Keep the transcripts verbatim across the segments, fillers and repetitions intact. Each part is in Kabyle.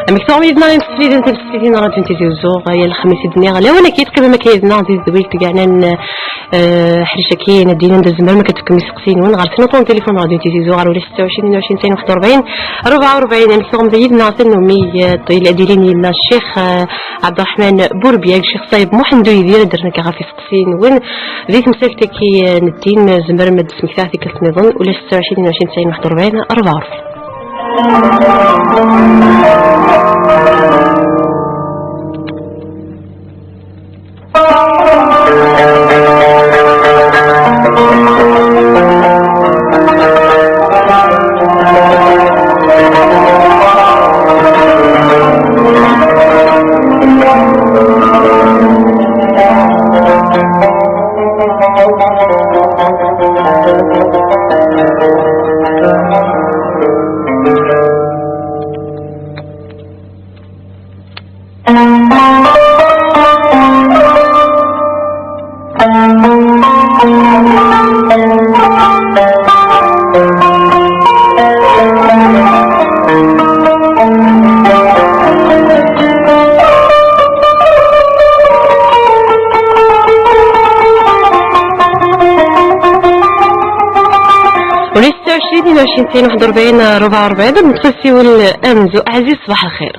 Amek tuɣem yid-neɣ imsefliden timseflidin n Raǧu n Tizi Uzzu, ay lexmis i d-nniɣ, lawan akka i teqqimem akka yid-neɣ di tedwilt deg yeɛnan, eh, ḥric-agi, ad d-yinin d tzemrem ad d-tefkem iseqsiyen-nwen ɣer tnuṭ n tilifun n Raǧu n Tizi Uzzu ɣer ula setta u ɛecrin, tnin u ɛecrin, tesɛin u waḥed u rebɛin, rebɛa u rebɛin. Amek tuɣem yid-neɣ tanumi, eh, ad d-ilin yid-neɣ Ccix, eh, Ɛebderreḥman Burbia, Ccix Ṣayeb Muḥend Uydir, ad d-rren akka ɣef iseqsiyen-nwen. Di temsalt-agi, eh, n ddin, eh, tzemrem ad d-tesmektaɣ tikkelt-nniḍen, ula setta u ɛecrin, tnin u ɛecrin, tesɛin u waḥed u rebɛin, rebɛa u rebɛin. Ula setta u ɛecrin, tnin u ɛecrin, tesɛin u waḥed u rebɛin, rebɛa u rebɛin, ad neṭṭef asiwel amenzu. Ɛziz, ṣbaḥ lxir.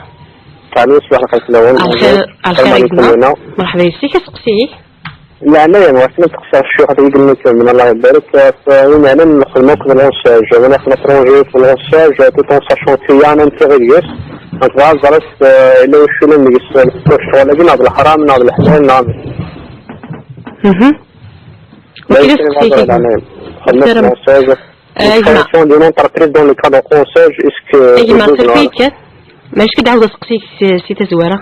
Salut, ṣbaḥ lxir fell-awen. Lxir, lxir a gma. Lxir a gma. Merḥba yes-k, aseqsi-k. Leɛnaya-m, ɣas ma teqsiḍ ccix ad yi-d-nnikem, Allah ibarik, ɣef win yeɛnan nxeddem akk d l'enseigne, win ixeddem apronjé d l'enseigne, tout en sachant qu'il y a un intérêt deg-s. Donc, bɣiɣ ad ẓreɣ, eh, yella wacu yellan deg-s, eh, ccɣel-agi, neɣ d leḥram, neɣ d leḥlal, neɣ d... Mhm. Wagi d aseqsi-k a gma. Xedmeɣ l'enseigne. Eh, a gma. Création d'une entreprise dans le cadre enseigne, est-ce que... A gma, terfid kan. Mačči d-ɛawed aseqsi-k si, si tazwara.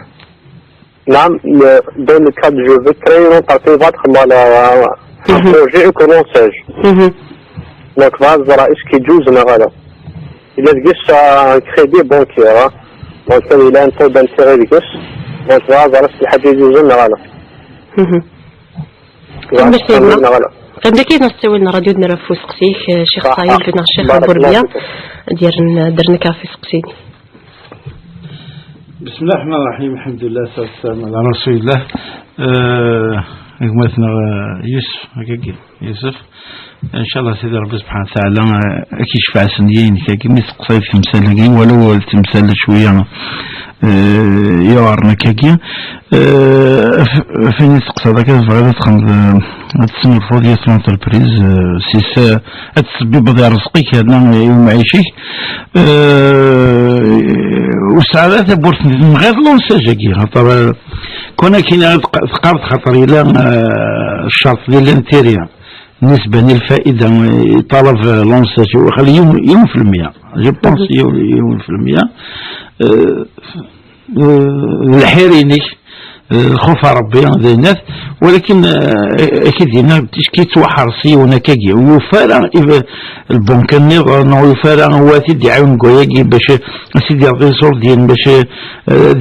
نعم, euh, dans le cadre, je veux créer une entreprise, va être mal, euh, un projet éco-enseigne. Mhm. Donc, va voir est-ce qu'il y a un crédit bancaire, hein. Donc, il a un taux d'intérêt, donc, va voir si le crédit est... Mhm. Qim d akid neɣ ttawil n rradyu d nara ɣef useqsi-k, eh, Ccix Ṣayeb neɣ Ccix Burbia, ad d-rren, ad d-rren kra ɣef useqsi-nni. بسم الله الرحمن الرحيم، الحمد لله والصلاة والسلام على رسول الله. Eh, gma-tneɣ, eh, Yusef, akkagi, Yusef. Ncallah Sidi Ṛebbi subḥanahu wa taɛala, eh, ad k-yecfeɛ s nneyya-inek, akkagi mi testeqsayeḍ timsal-agi, walaw d timsal cwiya, eh, yuɛren akkagi. Eh, f-, f-, ayen i testeqsaḍ akka, tebɣiḍ ad txedmeḍ, eh, ad tesnulfuḍ yiwet n entreprise, eh, s yes, eh, ad tesbibbeḍ i ṛṛezq-ik yerna i umɛic-ik. Eh, ur tesɛiḍ ara tawwurt n, n ɣir l'enseigne-agi, xaṭer, eh, كون كاين تق-، تقارض خاطر إلا، آه، الشرط ديال l'intérêt بالنسبة للفائدة، آه، طلب، آه، l'enseigne وخلي يوم، يوم في المية. Je pense يوم، يوم في المية. آه، آه، الحيرينيك، آه، الخوف على ربي، زينات. ولكن، آه، أكيد هنا كي توحر سيونا كاكي ويفارا إذا البنك النظام ويفارا هو سيدي عاون كوياكي باش سيدي يعطي صور ديال باش آه،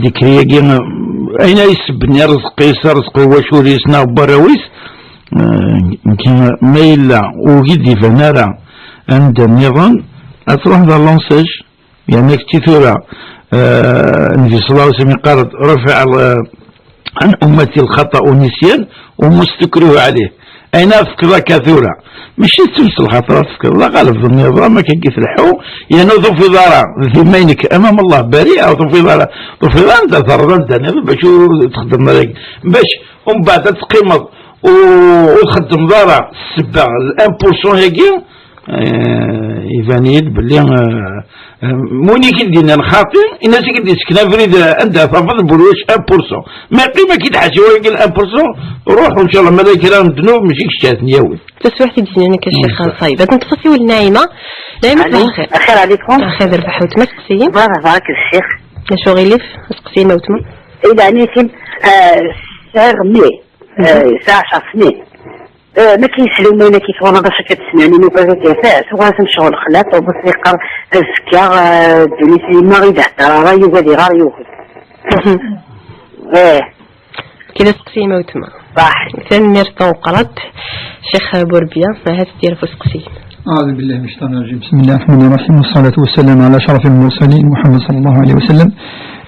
ذكرياكي، آه، أين يسبني رزقي، رزقي واش وريسنا براويس. آه، يمكن ما إلا وجد فنرى عند النظام أتروح ذا لونساج، يعني كتي ثورة، آه، النبي صلى الله عليه وسلم قال: "رفع ال-، عن أمتي الخطأ والنسيان وما استكرهوا عليه". أين أفكر كثورة؟ ماشي تمس الخطر أفكر، الله غالب ظني الظلام ما كان كيف الحو، يعني ضو في دارة ذي مينك أمام الله بريء، أو ضو في دارة، ضو في دارة أنت ضرر أنت، يعني باش تخدم عليك، باش ومن بعد تقيمض و-، وتخدم دارة السبة ال un pour cent هيك، آه، يبان يد باللي، آه، آه، موني كي دينا الخاطي، الناس كي دي سكن أفريد، آه، عندها تفضل بروش un pour cent. ما قيمة كي تحاسي وين قال un pour cent، روح وإن شاء الله ملاك راه الذنوب ماشي كشات نياوي. تسويح تي دينا كشيخ صايب. هاد نتصفي والنعيمة. نعيمة، صباح الخير. الخير عليكم. الخير، ربح وتمسك سيم. بارك، بارك الشيخ. شو غيلف؟ اسقسي ما وتما. إذا نيتم، آه، سعر مية. آه، ساعة شهر سنين. آه، ما كاينش لو مينا كيف وانا باش كتسمعني نوبة كيفاش، وغازم شغل خلاف، وبس يقر الزكا، آه، دوني سي ما غير حتى راه يوغا دي غار يوغا. إيه. كذا سقسي ما وتما. صح. ثاني نير توقرت، شيخ بوربيا، ما هاد دير في سقسي. أعوذ بالله من الشيطان الرجيم. بسم الله الرحمن الرحيم، والصلاة والسلام على أشرف المرسلين محمد صلى الله عليه وسلم.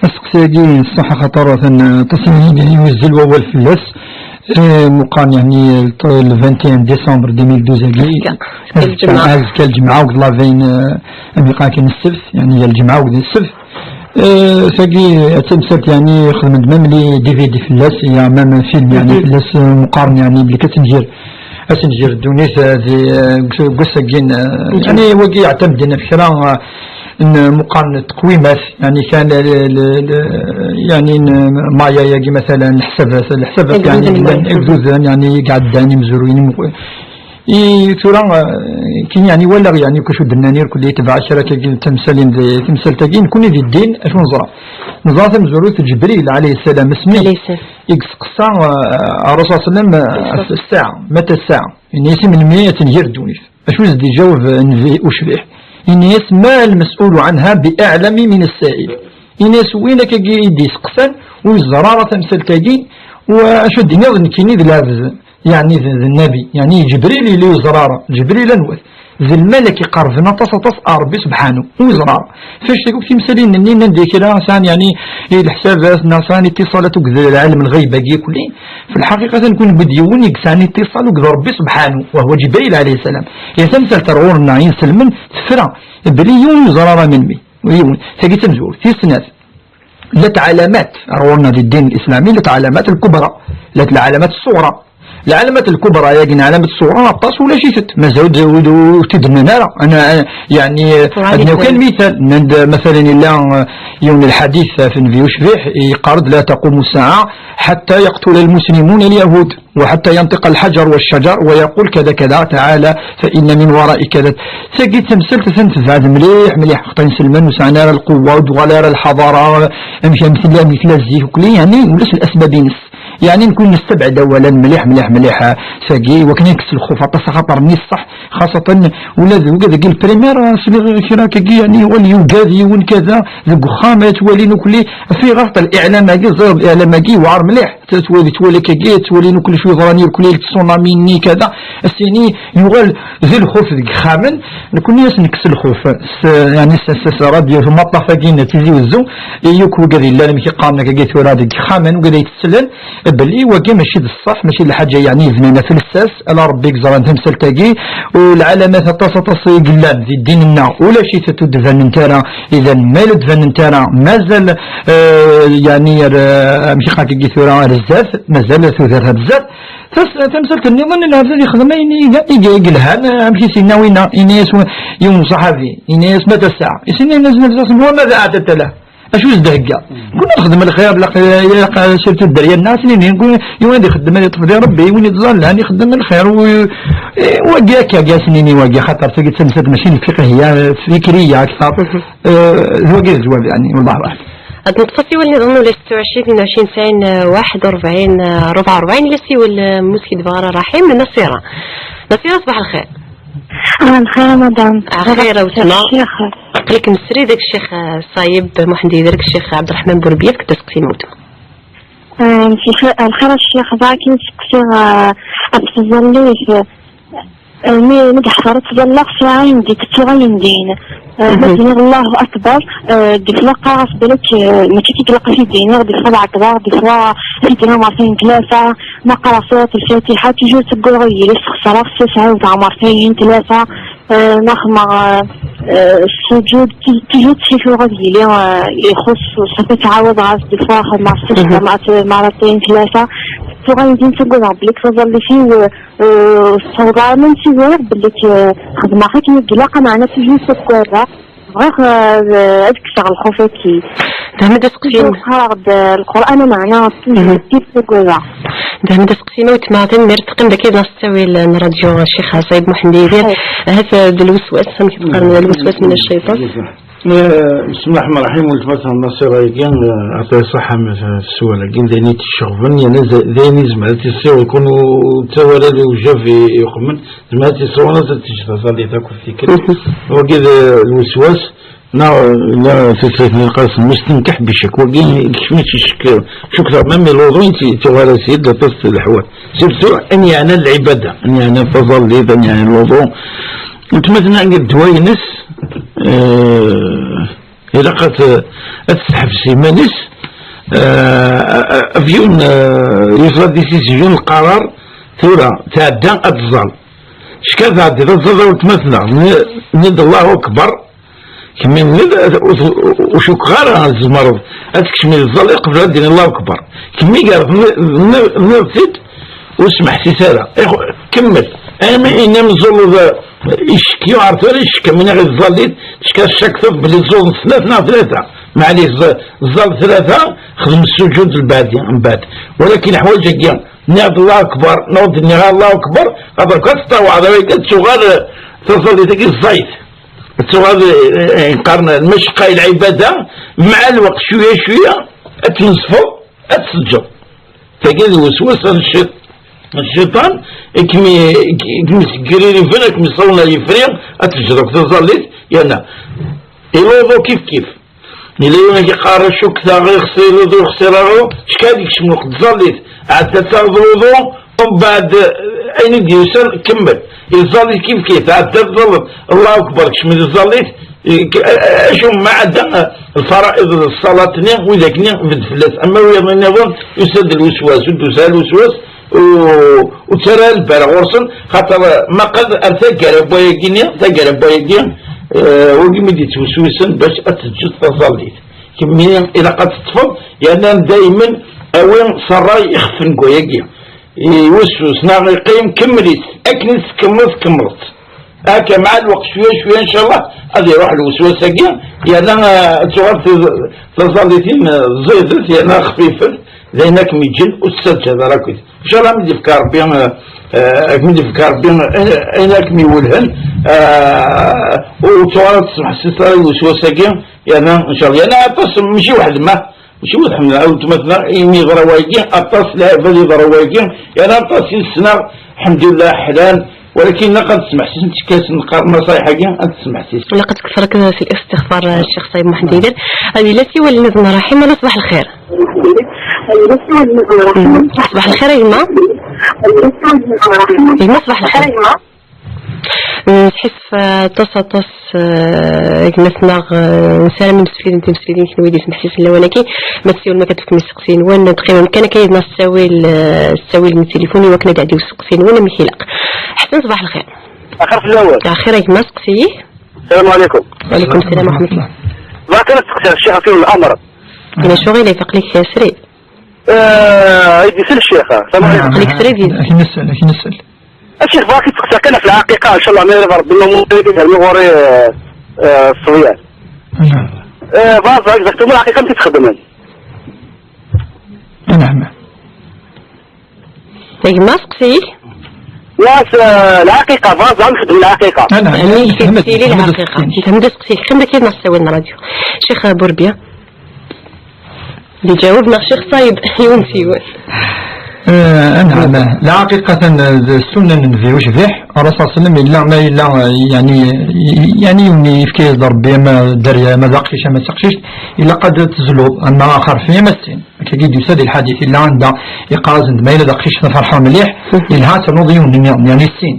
Asteqsi-agi ṣṣeḥ, axaṭer atan aṭas n yizan yuzzel wawal fell-as. Eh, meqqar yeɛni le vingt et un décembre deux mille douze-agi. Azekka. Azekka, azekka lǧemɛa, akked la veille, eh, am iqan kan ssebt, yeɛni ya lǧemɛa akked ssebt. Eh, tagi, d tamsalt, yeɛni, xedmen-d même les D V D fell-as, ya même film, yeɛni, fell-as, eh, meqqaren, yeɛni, belli ad tenger, ad tenger ddunit, eh, di, eh, deg wass-agi, eh, yeɛni, wagi yeɛtamden ɣef kra, eh, n meqqar n teqwimat, yeɛni, kan, eh, le, le, le, yeɛni, n Maya-agi, مثلا, leḥsabat, leḥsabat, yeɛni, llan igduden, yeɛni, i iɛeddan, imezruyen, imuq-, I tura, eh, kini, yeɛni, walaɣ, yeɛni, kucu d-nnan irkelli, tebɛa kra kagi n temsalin di temsalt-agi, nekuni di ddin, acu neẓra? Neẓra tamezwarut Ǧebril, alayhi ssalam, asmi i yesteqsa, eh, Ṛṛusul ṣalla Llahu ɛalayhi wa sallam, eh, ssaɛa, mata ssaɛa? Ini-as, melmi ad tenger ddunit? Acu i s-d-iǧaweb, eh, nnbi ucbiḥ? Ini-as, ma lmas'ulu ɛanha bi aɛlami min ssa'il. Ini-as, win akkagi i d-iseqsan, ur yeẓra ara tamsalt-agi, u acu d-iniḍ, nekkini d lɛebd. Yeɛni d, d nnabi, yeɛni Ǧebril yella ur yeẓra ara. Ǧebril anwa-t? D lmalak iqerben aṭas, aṭas ar Ṛebbi subḥanu, ur yeẓra ara. Fec akk timsalin-nni nnan-d kra sɛan, yeɛni, i leḥsabat, neɣ sɛan ittiṣalat akked lɛalem lɣayb-agi kulli. Fi lḥaqiqa, atan kun yewwi-d yiwen i yesɛan ittiṣal akked Ṛebbi subḥanu, wa huwa Ǧebril ɛalayhi ssalam. Ihi tamsalt ar ɣur-neɣ inselmen tefra, belli yiwen ur yeẓra ara melmi. Yiwen. Tagi d tamezwarut. Tis snat. Llant ɛalamat, ar ɣur-neɣ di ddin l-islami, llant ɛalamat lkubra, llant lɛalamat ṣṣuɣra. Lɛalamat lkubra-yagi, lɛalamat ṣṣuɣra, aṭas ulac-itent. Mazal ur, ur, ur t-id-nnan ara. Ana, yeɛni, ad nawi kan mital, nnan-d, masalan, yella, eh, yiwen lḥadit, eh, f nnbi ucbiḥ, yeqqar-d, لا تقوم الساعة حتى يقتل المسلمون اليهود. وحتى ينطق الحجر والشجر ويقول كذا كذا، تعالى فإن من ورائك كذا. Tagi d tamsalt atan tebɛed mliḥ, mliḥ, xaṭer inselmen ur sɛan ara lqewwa, ur d-tuɣal ara lḥaḍara, amek, amek tella, amek tella zik, ukli, yeɛni, ulac lasbab-ines. Yeɛni, nekni nestabɛed awal-a mliḥ, mliḥ, mliḥ, ah, tagi, wakken ad nekkes lxuf, aṭas axaṭer-nni ṣṣeḥ, xaṣatan ula d wigad-agi lprimaire, ah, sliɣ kra akkagi, yeɛni, yuɣal yugad yiwen kada, deg uxxam, ad twalin ukli, fi ɣaṭ liɛlam-agi, ẓer liɛlam-agi, yewɛer mliḥ. Tettwali, tettwali akkagi, tettwali nekkni acu yeḍran irkelli, tsunami-nni, kada. As-tini yuɣal d lxuf deg yexxamen, nekkni as-nekkes lxuf. S, yeɛni, s, s, s radio, s umaṭṭaf-agi n Tizi Wezzu, i yakk wigad yellan, amek i qqaren akkagi tura, deg yexxamen, wigad ay t-sellen, belli wagi mačči d ṣṣeḥ, mačči d lḥaǧa, yeɛni, yebnan ɣef lsas, ala Ṛebbi i yeẓran tamsalt-agi, u lɛalamat aṭas, aṭas i yellan di ddin-nneɣ, ulac-itent, ur d-banent ara, idan ma ur d-banent ara, mazal, eh, yeɛni, ar, eh, amek i qqaren akkagi tura, ar zdat, mazal tudert ar zdat. Tas-, tamsalt nniḍen, lɛebd ad yexdem ayen i, i, i yelhan, eh, amek i s-yenna winna, yenna-yas w-, yiwen n ṣṣaḥabi, yenna-yas, متى الساعة؟ Yenna-yas, وماذا أعددت لها؟ Acu i s-d-thegga? Kul ad nexdem lxir, ilaq, ilaq, surtout dderya-nneɣ, ad s-nini, kul yiwen ad ixeddem, ad yeṭṭef di Rebbi, win yeẓẓallan ixeddem lxir, u, i, wagi akka, akka ad s-nini wagi, xaṭer tagi d tamsalt mačči n lfiqhiya, fikriya akter. Eh, d wagi d zzwab, yeɛni, wallahu aɛlam. Ad neṭṭef asiwel niḍen, ula ستة وعشرين اثنين وعشرين تسعين واحد وأربعين أربعة وأربعين, ila asiwel, eh, n Muskid Baɣra Raḥim, Nasira. Nasira, ṣbaḥ lxir. Ah, lxir a madame. Ah, xir a wetma. Aql-ik mesri deg Ccix, eh, Ṣayeb Muḥend Yidir, deg Ccix Ɛebderreḥman Burbiya, fket-d asteqsi-m a wetma. Ah, lxir, lxir a ccix, bɣiɣ ad k-steqsiɣ, ah, ɣef tẓallit, ah, mi, mi d-ḥḍreɣ ttẓallaɣ sɛiɣ ayen d-, ttuɣ ayen din. Ah, ma d-nniɣ Allahu Akbar, ah, des fois qqareɣ s balak, ah, mačči kik ilaq ad t-id-iniɣ, des fois d ɛekḍeɣ, des fois ad t-id-iniɣ mertayen tlata, ma qqareɣ surat Lfatiḥa, toujours ttaggadeɣ ad yili sxeṣreɣ, sɛiɣ mertayen tlata, Eh, ma xedmeɣ, eh, eh, sujud, tu-, toujours ttḥifuɣ ad yili, eh, ixuṣṣ ṣafi ttɛawadeɣ-as des fois xedmeɣ s Mhm. ssebɛa, ma-, maratin tlata. Tuɣal din ttaggadeɣ belli taẓallit-iw, eh, eh, ur tessaweḍ ara, ma nsiwreɣ belli, eh, xedmeɣ akken i ilaq, meɛna toujours ttaggadeɣ. Bɣiɣ, eh, ad kkseɣ lxuf-agi. Dehmed aseqsi. Toujours qqareɣ-d, eh, Lqur'an, meɛna toujours Mhm. ttaggadeɣ. Dehmed aseqsi. Sima wetma, tanemmirt. Teqqim dagi d ttawil n ṛṛadyu Ccix Ṣayeb Muḥend Yidir. Ahat d lweswas, amek i t-qqaren, d lweswas min cciṭan. Eh, بسم الله الرحمن الرحيم. Weltma-tneɣ Nasira igan, eh, ata ṣaḥa ma s-, sswal-agi, d ayen i tt-iceɣben, yerna d, d ayen i tezmer ad tt-tessiweḍ, kun ur ttawal ara d ujaf i, i uxemmem, tezmer ad tt-tessiweḍ, ad teǧǧ taẓallit akk tikkelt. Mhm. Wagi d, eh, lweswas. Neɣ, neɣ tutlayt n lqasen, mustenkeḥ bicek. Wagi, kečč mačči ccek, cukkeɣ, même luḍu, i t-, tuɣal-as-id aṭas n leḥwal. Surtout, ayen yeɛnan lɛibada, ayen yeɛnan taẓallit, ayen yeɛnan luḍu. Weltma-tneɣ deg ddwa-ines, eh, Ilaq ad t-, ad tesseḥbes iman-is. Eh, avion, eh, yeẓra décision, lqarar, tura tɛedda ad tẓal. Cka tɛeddi, ad tẓal a weltma-tneɣ, n-, nniḍ Allahu Akbar. Kemmi nniḍ, ur, ur, ur cukkeɣ ara tzemreḍ ad tkecmeḍ tẓallit qbel ad d-tiniḍ Allahu Akbar. Kemmi gar tniḍ-t-id, ur smeḥsis ara. Ixu-, kemmel. Armi ini meẓẓul ur icekki, ur ɛerf ara icekk, am win iɣ tẓallit, cka ccakteḍ belli tẓuḍ snat neɣ tlata. Maɛlic, ẓ-, ẓẓal tlata, xdem ssuǧud lbeɛdi, mbeɛd. Walakin ḥwaǧ-agi, nniɣ-d Allahu Akbar, neɣ ur d-nniɣ ara Allahu Akbar, ɣader kan teṭṭawɛeḍ, ara kan tuɣal, eh, taẓallit-agi ẓẓayet. Ad tuɣal, eh, eh, qqaren lmacqa i lɛibada, mɛa lweqt cwiya cwiya ad tneṣfeḍ, ad tseǧǧeḍ. Tagi d weswas n cciṭ-, n cciṭan, i kem-, i kem-isegrirriben, i kem-iṣawlen ar yefri, ad teǧǧeḍ akk taẓallit, yerna iluḍu kif kif. Yella yiwen i k-iqqar cukkeɣ ixṣir luḍu, ixṣir aɣru, cka ad ikcem lweqt tẓallit, ɛedda taɣeḍ luḍu, umbeɛd, eh, ayen i d-yusan kemmel. Iẓẓallit kif kif, ɛedda tẓallit, Allahu Akbar, kecm di tẓallit, eh, k-, eh, eh, acu ma ɛedda, eh, lfara'iḍ d ṣṣalat-nni, widak-nni bedd fell-as. Ama wiyaḍ nniḍen, yusa-d lweswas, ur d-tusa ara lweswas, u-, ur ttarra ara lbal ɣur-sen, xaṭer, eh, maqal ar taggara n wayagi-nni, taggara n wayagi, eh, wagi mi d-yettweswisen bac ad teǧǧeḍ taẓallit. Kemmi ilaq ad teṭṭfeḍ, yerna daymen awi s ṛṛay ixeffen deg wayagi. I wessus neɣ iqqim, kemmel-it. Akken i tkemmleḍ, tkemmleḍ-tt. Akka, mɛa lweqt, cwiya, cwiya, ncallah, ad iruḥ lweswas-agi, yerna, eh, ad tuɣal t-, taẓallit-im, eh, ẓidet, yerna xfifet, d ayen ad kem-yeǧǧen ur tettaǧǧaḍ ara akkit. Ncallah, mi d-ifka Rebbi, eh, eh, mi d-ifka Rebbi, eh, ayen ad kem-iwellhen, eh, ur tuɣal ad tesmeḥsiseḍ ara i lweswas-agi, yerna, ncallah, yerna aṭas, mačči weḥd-m, ah, mačči weḥd-m, a weltma-tneɣ, imi yeḍra wayagi, aṭas lɛibad yeḍra wayagi, yerna aṭas yis-neɣ, lḥemdullah, ḥlan, walakin ilaq ad tesmeḥsisem, tekkasen qqaren naṣayeḥ-agi, ad tesmeḥsisem. Ilaq ad tkesreḍ fi listixfar, a Ccix Ṣayeb Muḥend Yidir. Ad yili asiwel nniḍen Ṛaḥima, alo, ṣbaḥ lxir. Ṣbaḥ lxir a gma. Gma, ṣbaḥ lxir. Nesḥissif, eh, aṭas, aṭas, eh, gma-tneɣ, eh, nessaram imsefliden timseflidin kenwi d ismeḥsisen lawan-agi, ma tessiwlem ad tefkem isteqsiyen-nwen, teqqimem kan akka yid-neɣ s ttawil, eh, s ttawil n tilifun i wakken ad d-iɛeddi usteqsi-nwen amek ilaq. Ḥsen, ṣbaḥ lxir. Axir fell-awen. Axir a gma, steqsi-yi. Salam ɛlikum. Wa ɛlikum salam wa raḥmatullah. Bɣiɣ kan ad steqsiɣ ccix ɣef yiwen n lamr. Ulac aɣilif, aql-ik srid. Eh, ad d-isel ccix. Salam ɛlikum. Aql-ik srid. Ad k-nessel, ad k-nessel. A ccix, bɣiɣ ad k-steqsiɣ kan ɣef lɛaqiqa, ncallah ma irad Ṛebbi, ma mu-, yermi ɣur-i, eh, eh, ṣṣebyan. Eh, bɣiɣ ad ẓreɣ exactement lɛaqiqa amek i tt-xeddmen. Anɛam. A gma, steqsi-yi. Yes, eh, lɛaqiqa, bɣiɣ ad nxeddem lɛaqiqa. Anɛam. Amek tettili lɛaqiqa? Nfhem-d asteqsi-k, xdem-d akka yid-neɣ s ttawil n ṛṛadyu. Ccix Burbiya. Ad iǧaweb neɣ Ccix Ṣayeb, yiwen s yiwen. Eh, anɛam. Lɛaqiqa d ssunna n Nnbi ucbiḥ, Ṛṛasul ṣalla Llahu ɛalayhi wa sallam, yella ma yella, eh, yeɛni, yeɛni yiwen yefka-yas-d Ṛebbi ama dderya, ama d aqcic, ama d taqcict, ilaq ad tezluḍ, ama axerfi, ama ssin. Akka i d-yusa di lḥadit, yella anda yeqqar-asen-d ma yella d aqcic ferḥeɣ mliḥ, yelha ad ternuḍ yiwen nniḍen, yeɛni ssin.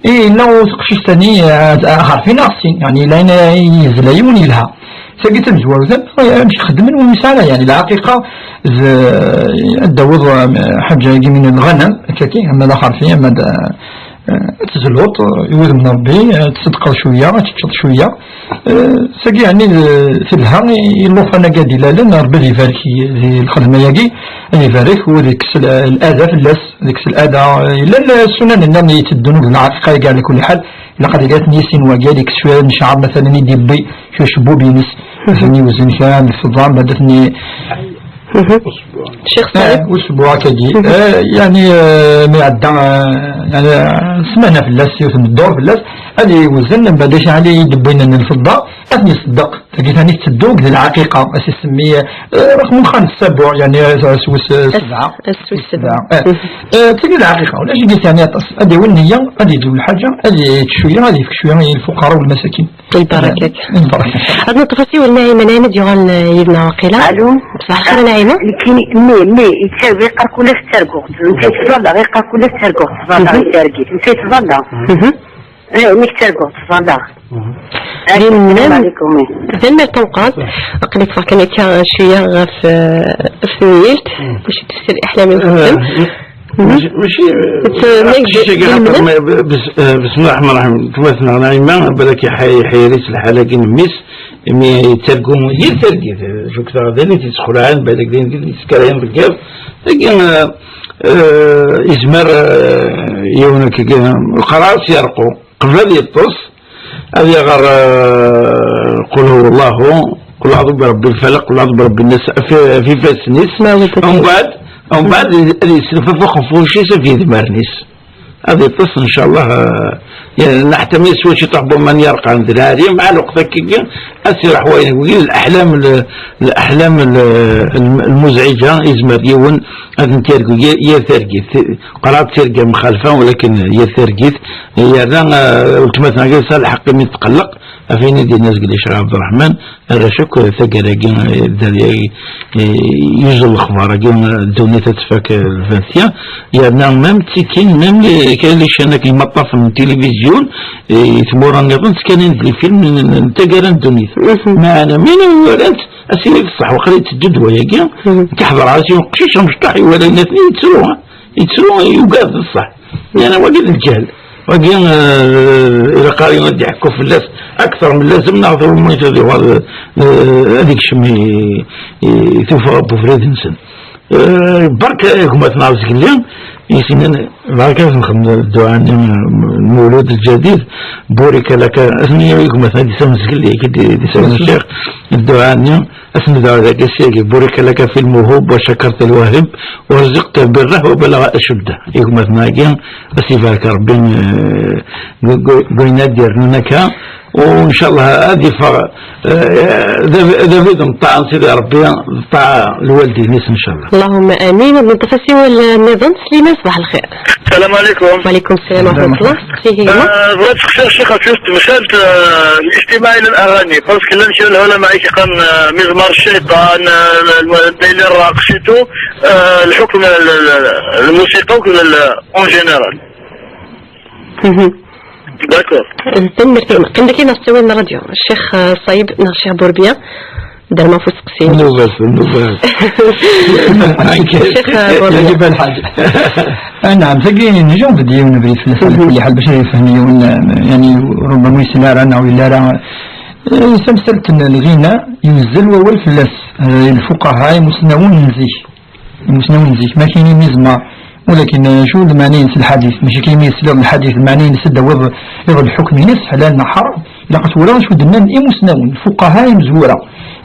I yella teqcict-nni, eh, axerfi neɣ ssin, yeɛni yella ayen yezla yiwen yelha. Tagi tamezwarut, eh, amek xeddmen win yesɛan, yeɛni lɛaqiqa, d, ad d-tawiḍ, eh, ḥaǧa-agi min lɣanam, akka-ki, ama d axerfi, ama d, eh, ad tezluḍ, eh, i wudem n Ṛebbi, eh, ad tṣeddqeḍ cwiya, ad teččeḍ cwiya. Eh, tagi, yeɛni, d, telha i, i llufan-agi ad d-ilalen, Ṛebbi ad ibarek i, di lxedma-agi, ad ibarek, u ad ikkes l-, lada fell-as. Deg-s lada, yella ssunan nniḍen yetteddun deg lɛaqiqa-agi, ɛla kulli ḥal, ilaq ad yili ad ten-yissin wagi, ad yekkes cwiya n ccɛer, matalan, i d-yewwi cwiya cebbub-ines, ad ten-yewzen kra n lfeḍḍa, mbeɛd ad ten-i-, Ccix Ṣayeb. Eh, usbuɛ akkagi. Eh, yeɛni, eh, mi iɛedda, eh, yeɛni, eh, ssmana fell-as, yiwet n ddur fell-as, ad yewzen, mbeɛd icɛel i d-wwin n lfeḍḍa, ad ten-iṣeddeq. Tagi tani tetteddu deg lɛaqiqa, as isemmi, eh, raqem xemsa n ssabuɛ, yeɛni, eh, s wis, eh, sebɛa. Ass wis sebɛa. Eh, eh, tagi lɛaqiqa, ulac deg-s yeɛni aṭas. Ad yawi nniya, ad yeddu lḥaǧa, ad yečč cwiya, ad yefk cwiya i lfuqara u lmasakin. Lbarakat. Eh, lbarakat. Ad neṭṭef asiwel Naɛima, Naɛima ad yuɣal, eh, yid-neɣ waqila. Alo. Ṣbaḥ lxir a Naɛima. Nekkini, mmi, mmi, yettawi, yeqqar kul ass ttarguɣ-tt. Nekk yettẓalla, yeqqar kul ass ttarguɣ-tt, ẓalla, mhm, i targit. Nekk yettẓalla. Mhm. Eh, nekk ttarguɣ-tt, ẓalla. Mhm. Din السلام عليكم. Tanemmirt tameqqrant. Aql-ik kan akka cwiya ɣef, eh, ɣef temyilt, bac tefsir iḥlam n الفن. ماشي، ماشي، آه، ماشي شي حاجة خاطر ما-، ب-، بس-، آه، بسم الله الرحمن الرحيم. تواتنا نعيمة، بالك يحي-، يحيريت الحالة كي نميس، مي يترقو، يترقي، شو كثر ذلك يتسخل عين، بالك ذلك يتسكر عين بالكاف. لكن، آه، آه، يزمر، آه، يونا كي القراص يرقو، قبل يطس، هذه غير، آه، قل هو الله، قل أعوذ برب الفلق، قل أعوذ برب الناس، في، في فاس الناس. ما وجدت. ومن بعد، ومن بعد، هذه يسلف فوق فوشي في ذمارنيس. هذه القصة إن شاء الله، آه، يعني، نحتمي سوى شي طحبوا من يرقى عند الهادي، مع الوقت هكاك، أسير حوايج، ويل الأحلام، ال-، الأحلام، ال-، الم-، المزعجة، يزمر يون، هذا نتيرك، يا، يا ثرقيت، قرأت ثرقة مخالفة، ولكن يا ثرقيت، يا ذا، آه، قلت مثلًا، قال سال الحق من تقلق، أفيني دي الناس قال لي شيخ عبد الرحمن، هذا شك ثقل، آه، يزل الأخبار، آه، الدنيا تتفك الفاسية، يا نعم، مام تيكين، مام لي-، كاين اللي شانك المطاف من التلفزيون، إيه، ثمورة نظن كان ينزل فيلم من، من تقرا الدنيا. ما أنا مين هو أنت؟ أسيري بصح، وقريت الجدوى وياكي. كحضر عرسي وقشيش مشطح ولا الاثنين يتسروا، ها؟ يتسروا يوقف بصح. يعني واقع الجهل. واقع، آه، إلى قاري ودي يحكوا في الناس أكثر من لازم نعرفوا ما يتدوا هذا، آه، هذيك شمي، آه، توفى أبو فريد نسن. آه، برك هما اثنا عشر قال لي، يسنن برك نخدم الدعاء المولود الجديد. بورك لك، اسمي هما اثنا عشر قال لي، كي دي، دي سنة الشيخ، الدعاء أسمد هذا الشيء، بورك لك في الموهوب وشكرت الواهب ورزقت بره وبلغ أشده. يقوم أثناء أسيبك ربي، آه، قو-، قو-، قوينا دير هناك. وإن شاء الله هذه ف-، آه، ذا، ذا فيدم طاعة سيدي ربي، طاعة الوالدين إن شاء الله. اللهم آمين. من تفاسير النظام سليمان، صباح الخير. السلام عليكم. وعليكم السلام ورحمة الله. سقسيه هي. آه، بغيت نسقسي الشيخ في وسط مسألة، آه، الاستماع إلى الأغاني، باسكو كاين شي العلماء يقول، آه، مزمار الشيطان، آه، الم-، الدليل الراقص، آه، الحكم ال-، ال-، ال-، الموسيقى وكل ال-، اون جينيرال. داكور. تنمر كلمة. كان كاين السوي من الراديو. الشيخ، آه، صايب، نعم، الشيخ بوربيا. دار ما فوت سقسي. نوبل، نوبل. الشيخ بوربيا. يجب الحاجة. آه، نعم، تقي نجوم بديو نبري في الناس على كل حال باش يفهم يون، يعني، ربما يسلع رانا ولا راه. آه، سمسلت الغناء ينزل وول في الناس. آه، الفقهاء مسنون نزيه. المسلمين نزيك ما كاين ميزما، ولكن، آه، شو المعنى ينسى الحديث؟ ماشي كاين يسلم الحديث، المعنى ينسى الدواب، يضرب الحكم ينس حلال نهار. إلا قلت ولا شو دنا إي مسنون، الفقهاء مزورة.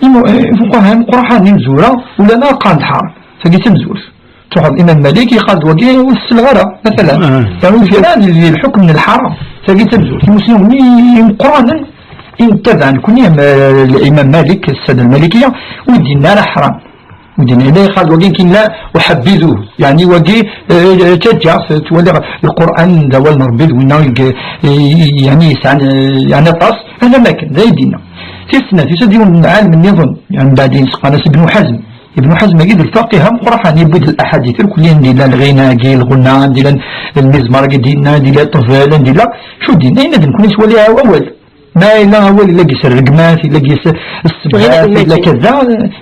إي م-، آه، الفقهاء مقرحان مزورة، ولا لا قال حرام. فقلت مزور. تروح الإمام مالك يقال وقي والسلغرة، مثلًا. آه. يعني الفلان اللي الحكم من الحرام. فقلت مزور. المسلمين مقرانا، إن تبعا كل يوم، آه، الإمام مالك، السادة المالكية، ودينا راه حرام. ودين إليه قال وقين كاين لا أحبذه، يعني وقي، آه، تجاه تولي القرآن ذا والمربد وإنه يلقى، آه، يعني يسعى، آه، يعني طاس، هذا ما كان، ذا يدينا. في السنة، في سنة يوم العالم النظام، يعني بعدين سقانس ابن حزم. ابن حزم يجد الفقه هم قرحان يبود الأحاديث الكل يندي لا الغناء، يندي لا الغناء، يندي لا المزمار، يندي لا، يندي لا الطفل، يندي لا شو دين، أين دين كل يسوى لها أول. ما إلا هو إلا قيس الرقمات، إلا قيس السبعات، إلا كذا،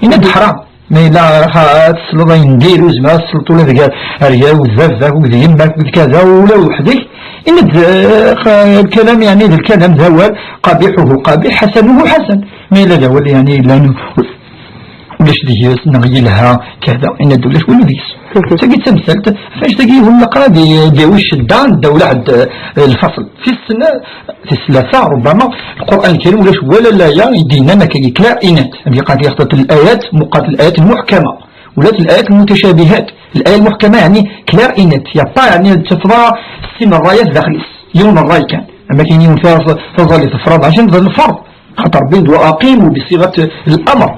إلا حرام. ما إلا راح تصلط ندير وزما تصلط ولا ذاك أريا وذاك ذاك وذي يماك وذي كذا ولا وحدك. إن د-، خ-، الكلام يعني ذا الكلام ذا وال قبيحه قبيح حسنه حسن. ما إلا ذا وال يعني إلا نو-، ولاش ديس نغيلها كذا، إن الدولة ولا ديس. تجي تمثلت، فاش تجي يقول لك راه دي، دي وش الدان الدولة عند الفصل. في السنة، في الثلاثة ربما، القرآن الكريم ولاش ولا لا يا يدينا ما كاين كلا إنات. اللي قاعد يخطط الآيات، مقابل الآيات المحكمة. ولات الآيات المتشابهات. الآية المحكمة يعني كلا إنات. يا با يعني تفضى السين الرايات داخل يوم الراي كان. أما كاين يوم فيها تظل تفرض عشان تظل الفرض. خاطر بيض وأقيموا بصيغة الأمر.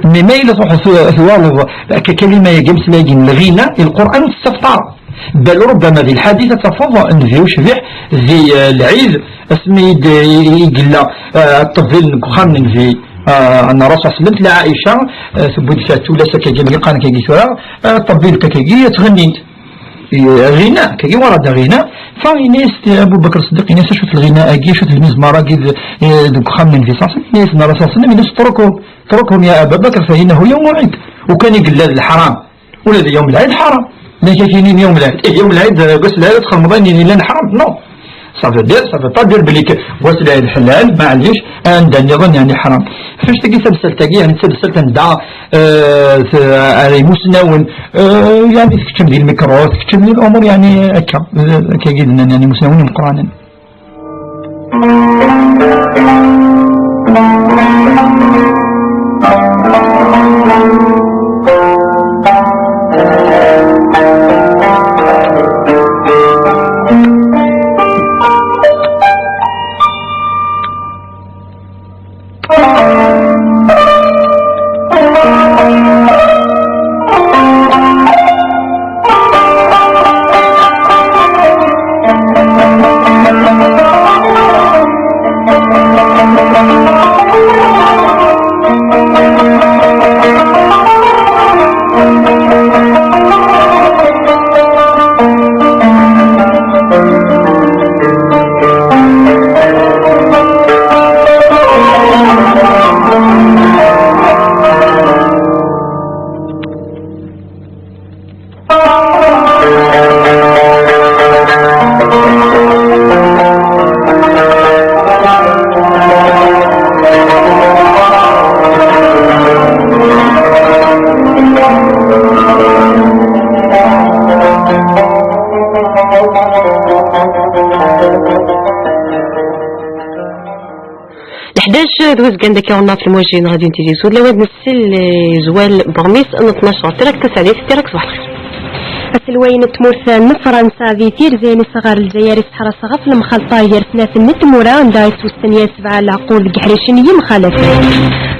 مي ما إلا تروح ثو-، ثوالض ككلمة يا جمس لاقين الغنى القرآن واستفطار. بل ربما ذي الحادثة تفضل أن ذي وشبيح ذي، آه، العيد اسمي د-، يقلا، آه، الطفل نقخام من ذي، آه، أن الرسول صلى الله عليه وسلم لعائشة، آه، ثبت ذات ولا سكا جميع قان كي جيتورا، آه، الطبيب تكي تغنيت. غناء، كي ورد غناء، Fa, ini-as-d Abu Bakr Ṣeddiq, ini-as: "Acu-t lɣina-agi, acu-t lmizmar-agi d-, eh, deg uxxam n Nnbi ṣalla Llahu ɛalayhi wa sallam?" Ini-as: "Nna Rasul ṣalla Llahu ɛalayhi wa sallam, ini-as: 'Ṭruku, ṭruku ya Aba Bakr, fa innahu yawmu ɛid.'" Ukan i yella d lḥaram, ula d yawm lɛid ḥaram. Llan kra yinin yawm lɛid, eh, yawm lɛid, eh, deg wass lɛid ad txedmeḍ ayen yellan ḥaram? Non. Ça veut dire, ça veut pas dire belli que deg wass lɛid ḥlal, maɛlic, anda nniḍen, yeɛni, ḥaram. Ɣef annect-agi, tamsalt-agi, yeɛni, d tamsalt anda, eh, t-, ara imusnawen, eh, yeɛni, tkeččem di lmikru, tkeččem di l'umur, yeɛni, akka, eh, akka i d-nnan, yeɛni, imusnawen imeqqranen. Leḥdac d uzgan daki ɣunna ɣef lmuwajjin n Radiyo n Tizi Uzzu, lawan ad nsel, eh, zwal n uɣmis n tnac ɣer Tirak Tasaɛdit. Tirak, ṣbeḥ lxir. Aselway n tmurt n Fransa di tirza-ines ɣer Lezzayer iseḥras ɣef lemxalṭa gar snat n tmura, anda i s-westen yal sebɛa leɛqul deg iḥricen yemxalafen.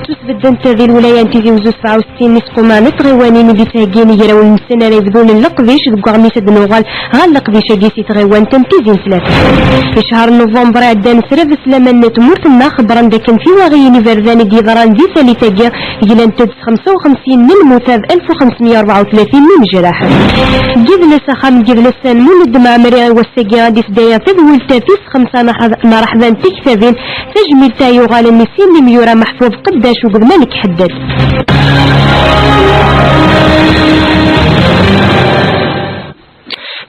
Tusbeddent di lwilaya n Tizi Uzzu sebɛa u settin n isquma n tɣiwanin i d-ittheggin igrawen-nsen ara yebdun leqdic deg uɣmis ad d-nuɣal ɣer leqdic-agi si tɣiwant n Tizi n Tlata. Di ccher n nuvember iɛeddan, srabes laman n tmurt-nneɣ xebbren dakken tiwaɣiyin iberdan i d-yeḍran di tallit-agi glant-d s xemsa u xemsin n lmutab, alef u xemsmya u rebɛa u tlatin n imejraḥ. Deg yidles, axxam n yidles n Mulud Mɛemmri, wass-agi ad isdaya tadwilt tis xemsa n aḥ-, n ṛṛeḥba n tektabin, tajmilt-a yuɣalen i sin n imyura Meḥfub Qeddac akked Malik Ḥeddad.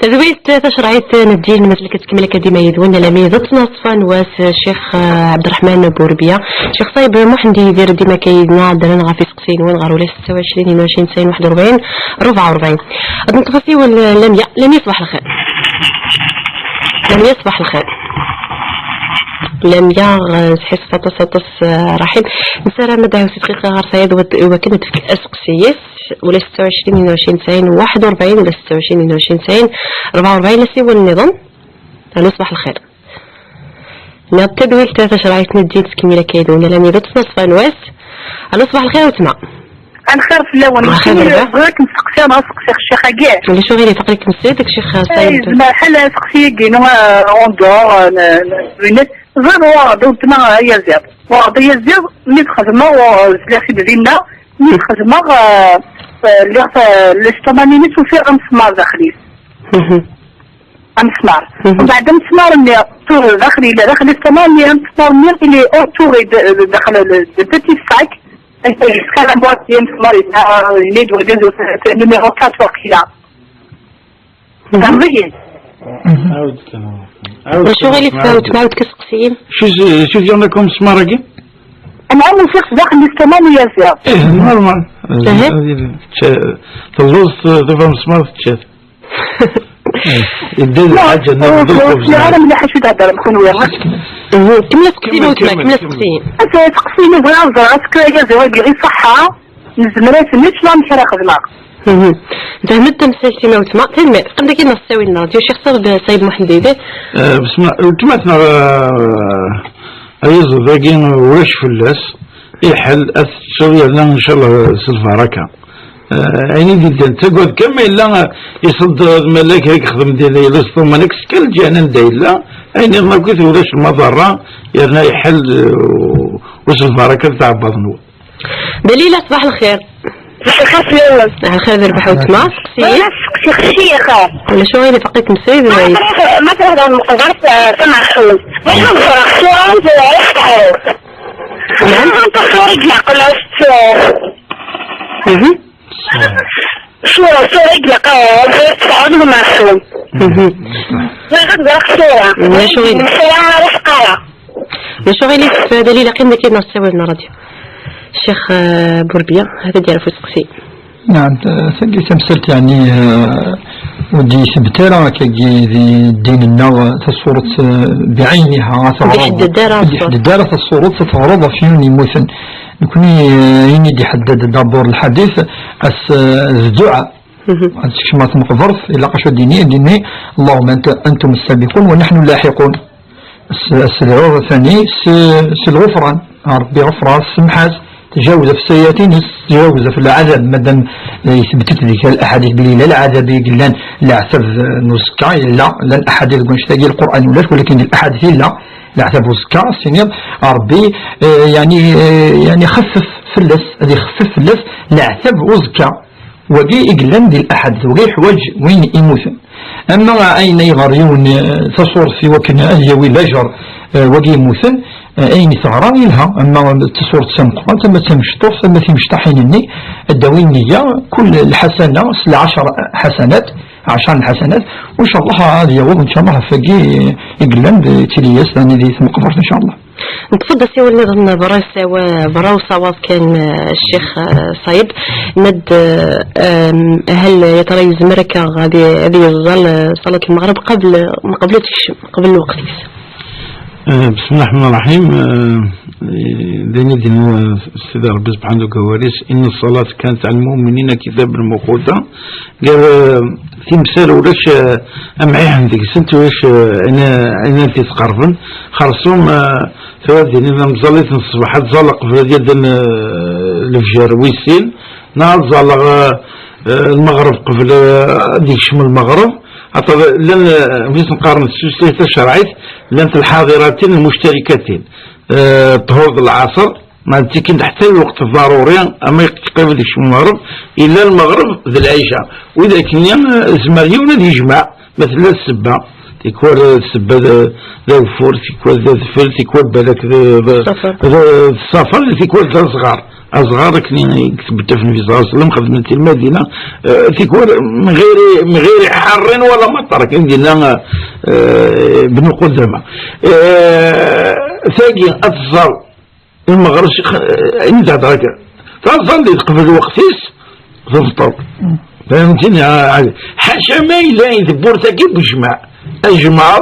Tadwilt tacerɛit n ddin, mazal-ik tettkemmil akka dima yid-wen, alami d ttnaṣfa n wass, Ccix, eh, Ɛebderreḥman Burbiya. Ccix Ṣayeb Muḥend Yidir dima akka yid-neɣ, ddren ɣef iseqsiyen-nwen ɣer ula setta u ɛecrin, tnin u ɛecrin, tesɛin, waḥed u rebɛin, rebɛa u rebɛin. Ad neṭṭef asiwel, eh, Lamya. Lamya, ṣbeḥ lxir. Lamya, ṣbeḥ lxir. Lamya, eh, sḥissef aṭas, aṭas, eh, Raḥim. Nessaram ad d-ɛiwes dqiqa ɣer tayeḍ, iwakken ad d-tefk aseqsi-is. Ula setta u ɛecrin, tnin u ɛecrin, tesɛin, waḥed u rebɛin, ula setta u ɛecrin, tnin u ɛecrin, tesɛin, rebɛa u rebɛin, asiwel nniḍen. Alo, ṣbeḥ lxir. Nniɣ-d tadwilt tacerɛit n ddin, tettkemmil akka yid-wen, alami d ttnaṣfa n wass. Alo, ṣbeḥ lxir a weltma. Lxir fell-awen. Lxir. Bɣiɣ ad kem-steqsiɣ neɣ ad steqsiɣ ccix-agi? Ulac aɣilif, aql-ikem s deg Ccix Ṣayeb. Ay, zemreɣ ḥala aseqsi-agi, neɣ, euh, en dehors, euh, n, n, n, ẓer, uɣeɣ-d weltma ayaziḍ. Uɣeɣ-d ayaziḍ, mi t-xedmeɣ, uɣeɣ-d, sliɣ-t-id dinna, mi t-xedmeɣ, euh, euh, lliɣ, euh, l'estomac-nni ufiɣ amesmar daxel-is. Mhm. Amesmar. Mhm. Mbeɛd amesmar-nni, tu-, daxel yella, daxel l'estomac-nni, amesmar-nni, il est entouré de, de, daxel le, de petits sacs, et jusqu'à la moitié, amesmar, il a, il est de, de, de, numéro quatre, waqila. Mhm. Tfehmeḍ-iyi? Mhm. Ɛawed kan. Ɛawed kan. Acu i tfehmeḍ? Ɛawed kan aseqsi-im. Acu, acu t-yerran akk amesmar-agi? Anɛam, ufiɣ-t daxel l'estomac n uyaziḍ. Eh, normal. Aha. Telluẓ, tufa amesmar, tečča-t. Eh, yedda d lḥaǧa nniḍen d lxubz. Ur sliɣ ara mliḥ acu i d-theddrem kunwi. Mhm. Kemmel aseqsi, kemmel, weltma, kemmel, kemmel aseqsi. Ata aseqsi-inu bɣiɣ ad ẓreɣ, est-ce que ayaziḍ-agi iṣeḥḥa? Nezmer ad t-nečč neɣ amek ara xedmeɣ? Mhm. Fehmet tamsalt-im a weltma. Tanemmirt. Qqim dagi neɣ s ttawil n ṛṛadyu, Ccix Ṣayeb, Ṣayeb Muḥend Yidir. Eh, bsma, weltma-tneɣ, eh, ayaziḍ-agi ulac fell-as. Iḥel, ad t-teččeḍ yerna, ncallah, s lbaraka. Eh, ayen i d-yeddan, ttagad kan ma yella, eh, iṣedded malak, ad yexdem di, di, di lesṭum, malak s kal lǧihan anda yella, ayen iḍen akk ulac lmaḍerra, yerna iḥel, eh, u-, u s lbaraka di tɛebbaḍ-nwen. Dalila, ṣbaḥ lxir. Lxir fell-awen. Lxir d rrbeḥ weltma. Seqsi. Bɣiɣ ad seqsiɣ ccix. Wala acu i d-ifaq-ikem srid? Ma tṛuḥ, ma tṛuḥ d lmeqbert, eh, tamɛexxunt. Bɣiɣ ad ẓreɣ ṣṣura n tebɛiḍ teɛrurt. Naɛam. Anta ṣṣura i ilaq ad tt-, Mhm. Ṣṣura, ṣṣura i ilaq ad tt-teɛrurt tamɛexxunt. Mhm. Bɣiɣ ad ẓreɣ ṣṣura. D acu i d-, ṣṣura ara s-qqareɣ. D acu aɣilif, eh, Dalila, qqim dagi ad nessawal n ṛṛadyu. Ccix, eh, Burbiya, hata d-yerfa usteqsi. Naɛam, eh, tagi tamsalt, yeɛni, eh, ur d-yesbet ara akkagi di ddin-nneɣ, eh, taṣuṛt, eh, biɛayniha, ad teɣreḍ. Ur d-iḥedded ara, ur d-iḥedded ara taṣuṛt, ad teɣreḍ ɣef yiwen yemmuten. Nekni, eh, ayen i d-iḥedded d'abord lḥadit, as, eh, d dduɛa. Mhm. Ad tekcem ɣer tmeqbert, ilaq acu ad d-yini, ad d-yini: اللهم أنت، أنتم السابقون ونحن اللاحقون. S-, s-, s-, s lɣufran, a Ṛebbi ɣefṛ-as, semmeḥ-as, tjawez ɣef ssayiat-ines, tjawez ɣef leɛdab, madam, eh, yesbet-it deg laḥadit belli yella leɛdab i yellan, leɛtab, eh, n uzekka yella, llan aḥadit deg wannect-agi, Lqur'an ulac, walakin di laḥadit yella leɛtab uzekka, s-tiniḍ, a Ṛebbi, eh, yeɛni, eh, yeɛni xeffef fell-as, ad ixeffef fell-as leɛtab uzekka. Wagi i yellan di laḥadit, wagi yeḥwaǧ win imuten. Ama ayen ay ɣer yiwen, eh, taṣuṛt i wakken ad yawi lajer, eh, wagi yemmuten, eh, ayen i teɣra yelha, ama d taṣuṛt d tameqqrant, ama d tamecṭuḥt, ama timecṭaḥin-nni, ad d-awi nniya, kul lḥasana s lɛecṛa ḥasanat, ɛecṛa n lḥasanat, u ncallah ad yaweḍ, ncallah, ɣef wagi i yellan d tiliyest, ɛni di tmeqbert, ncallah. Neṭṭef-d asiwel nniḍen berra usawa-, berra usawaḍ kan, eh, Ccix, eh, Ṣayeb. Ned, eh, em, hal ya tara yezmer akka ad i-, ad yeẓẓal, eh, ṣalat lmeɣreb qabel, qabel ad tekcem, qabel lweqt-is? Eh, bismillah rahman rahim. Eh, d ayen i d-yenna Sidi Ṛebbi subḥanahu wa taɛala, إن الصلاة كانت على المؤمنين كتابا موقوتا. Gar, eh, timsal ulac, eh, amɛiḥen deg-sent, ulac, eh, ayen, ayen ara t-isqerben. Xerṣum, eh, tura ad d-inin tamẓallit n ṣṣbeḥ, ad ẓalleɣ qbel ad d-yaden, eh, lefjer wis sin, neɣ ad ẓalleɣ, eh, eh, lmeɣreb qbel, eh, ad yekcem lmeɣreb. Aṭas, llan, eh, amek i sen-qqaren s tutlayt tacerɛit, llant lḥaḍiratin lmuctarikatin, eh, ṭṭhur d lɛaṣer, Ma d tikkelt ḥetta lweqt ḍaruri, ama yeqrib ad yekcem lmeɣreb, yella lmeɣreb d lɛica. Widak-nni, eh, yezmer yiwen ad yejmeɛ, ma tella ssebba. Tikwal, eh, ssebba d, d ageffur, tikwal d adfel, tikwal balak d, d, Ṣṣafar. D, d ṣṣafar, tikwal d aẓɣar. Aẓɣar akken i, i yettbettaf Nnbi ṣella Llahu ɛalayhi wa sallam, xedmen-t i Lmadina, eh, tikwal من غير، من غير حر ولا مطر, akken i d-yenna, eh, Ibnu Qudama. Eh, tagi, ad tẓer Lmeɣreb, ayen d-hedreɣ akka. Taẓallit qbel lweqt-is, tebṭel. Fehmtini? Ah, ah. Ḥaca ma yella i tewwurt-agi n wejmaɛ. Ajmaɛ,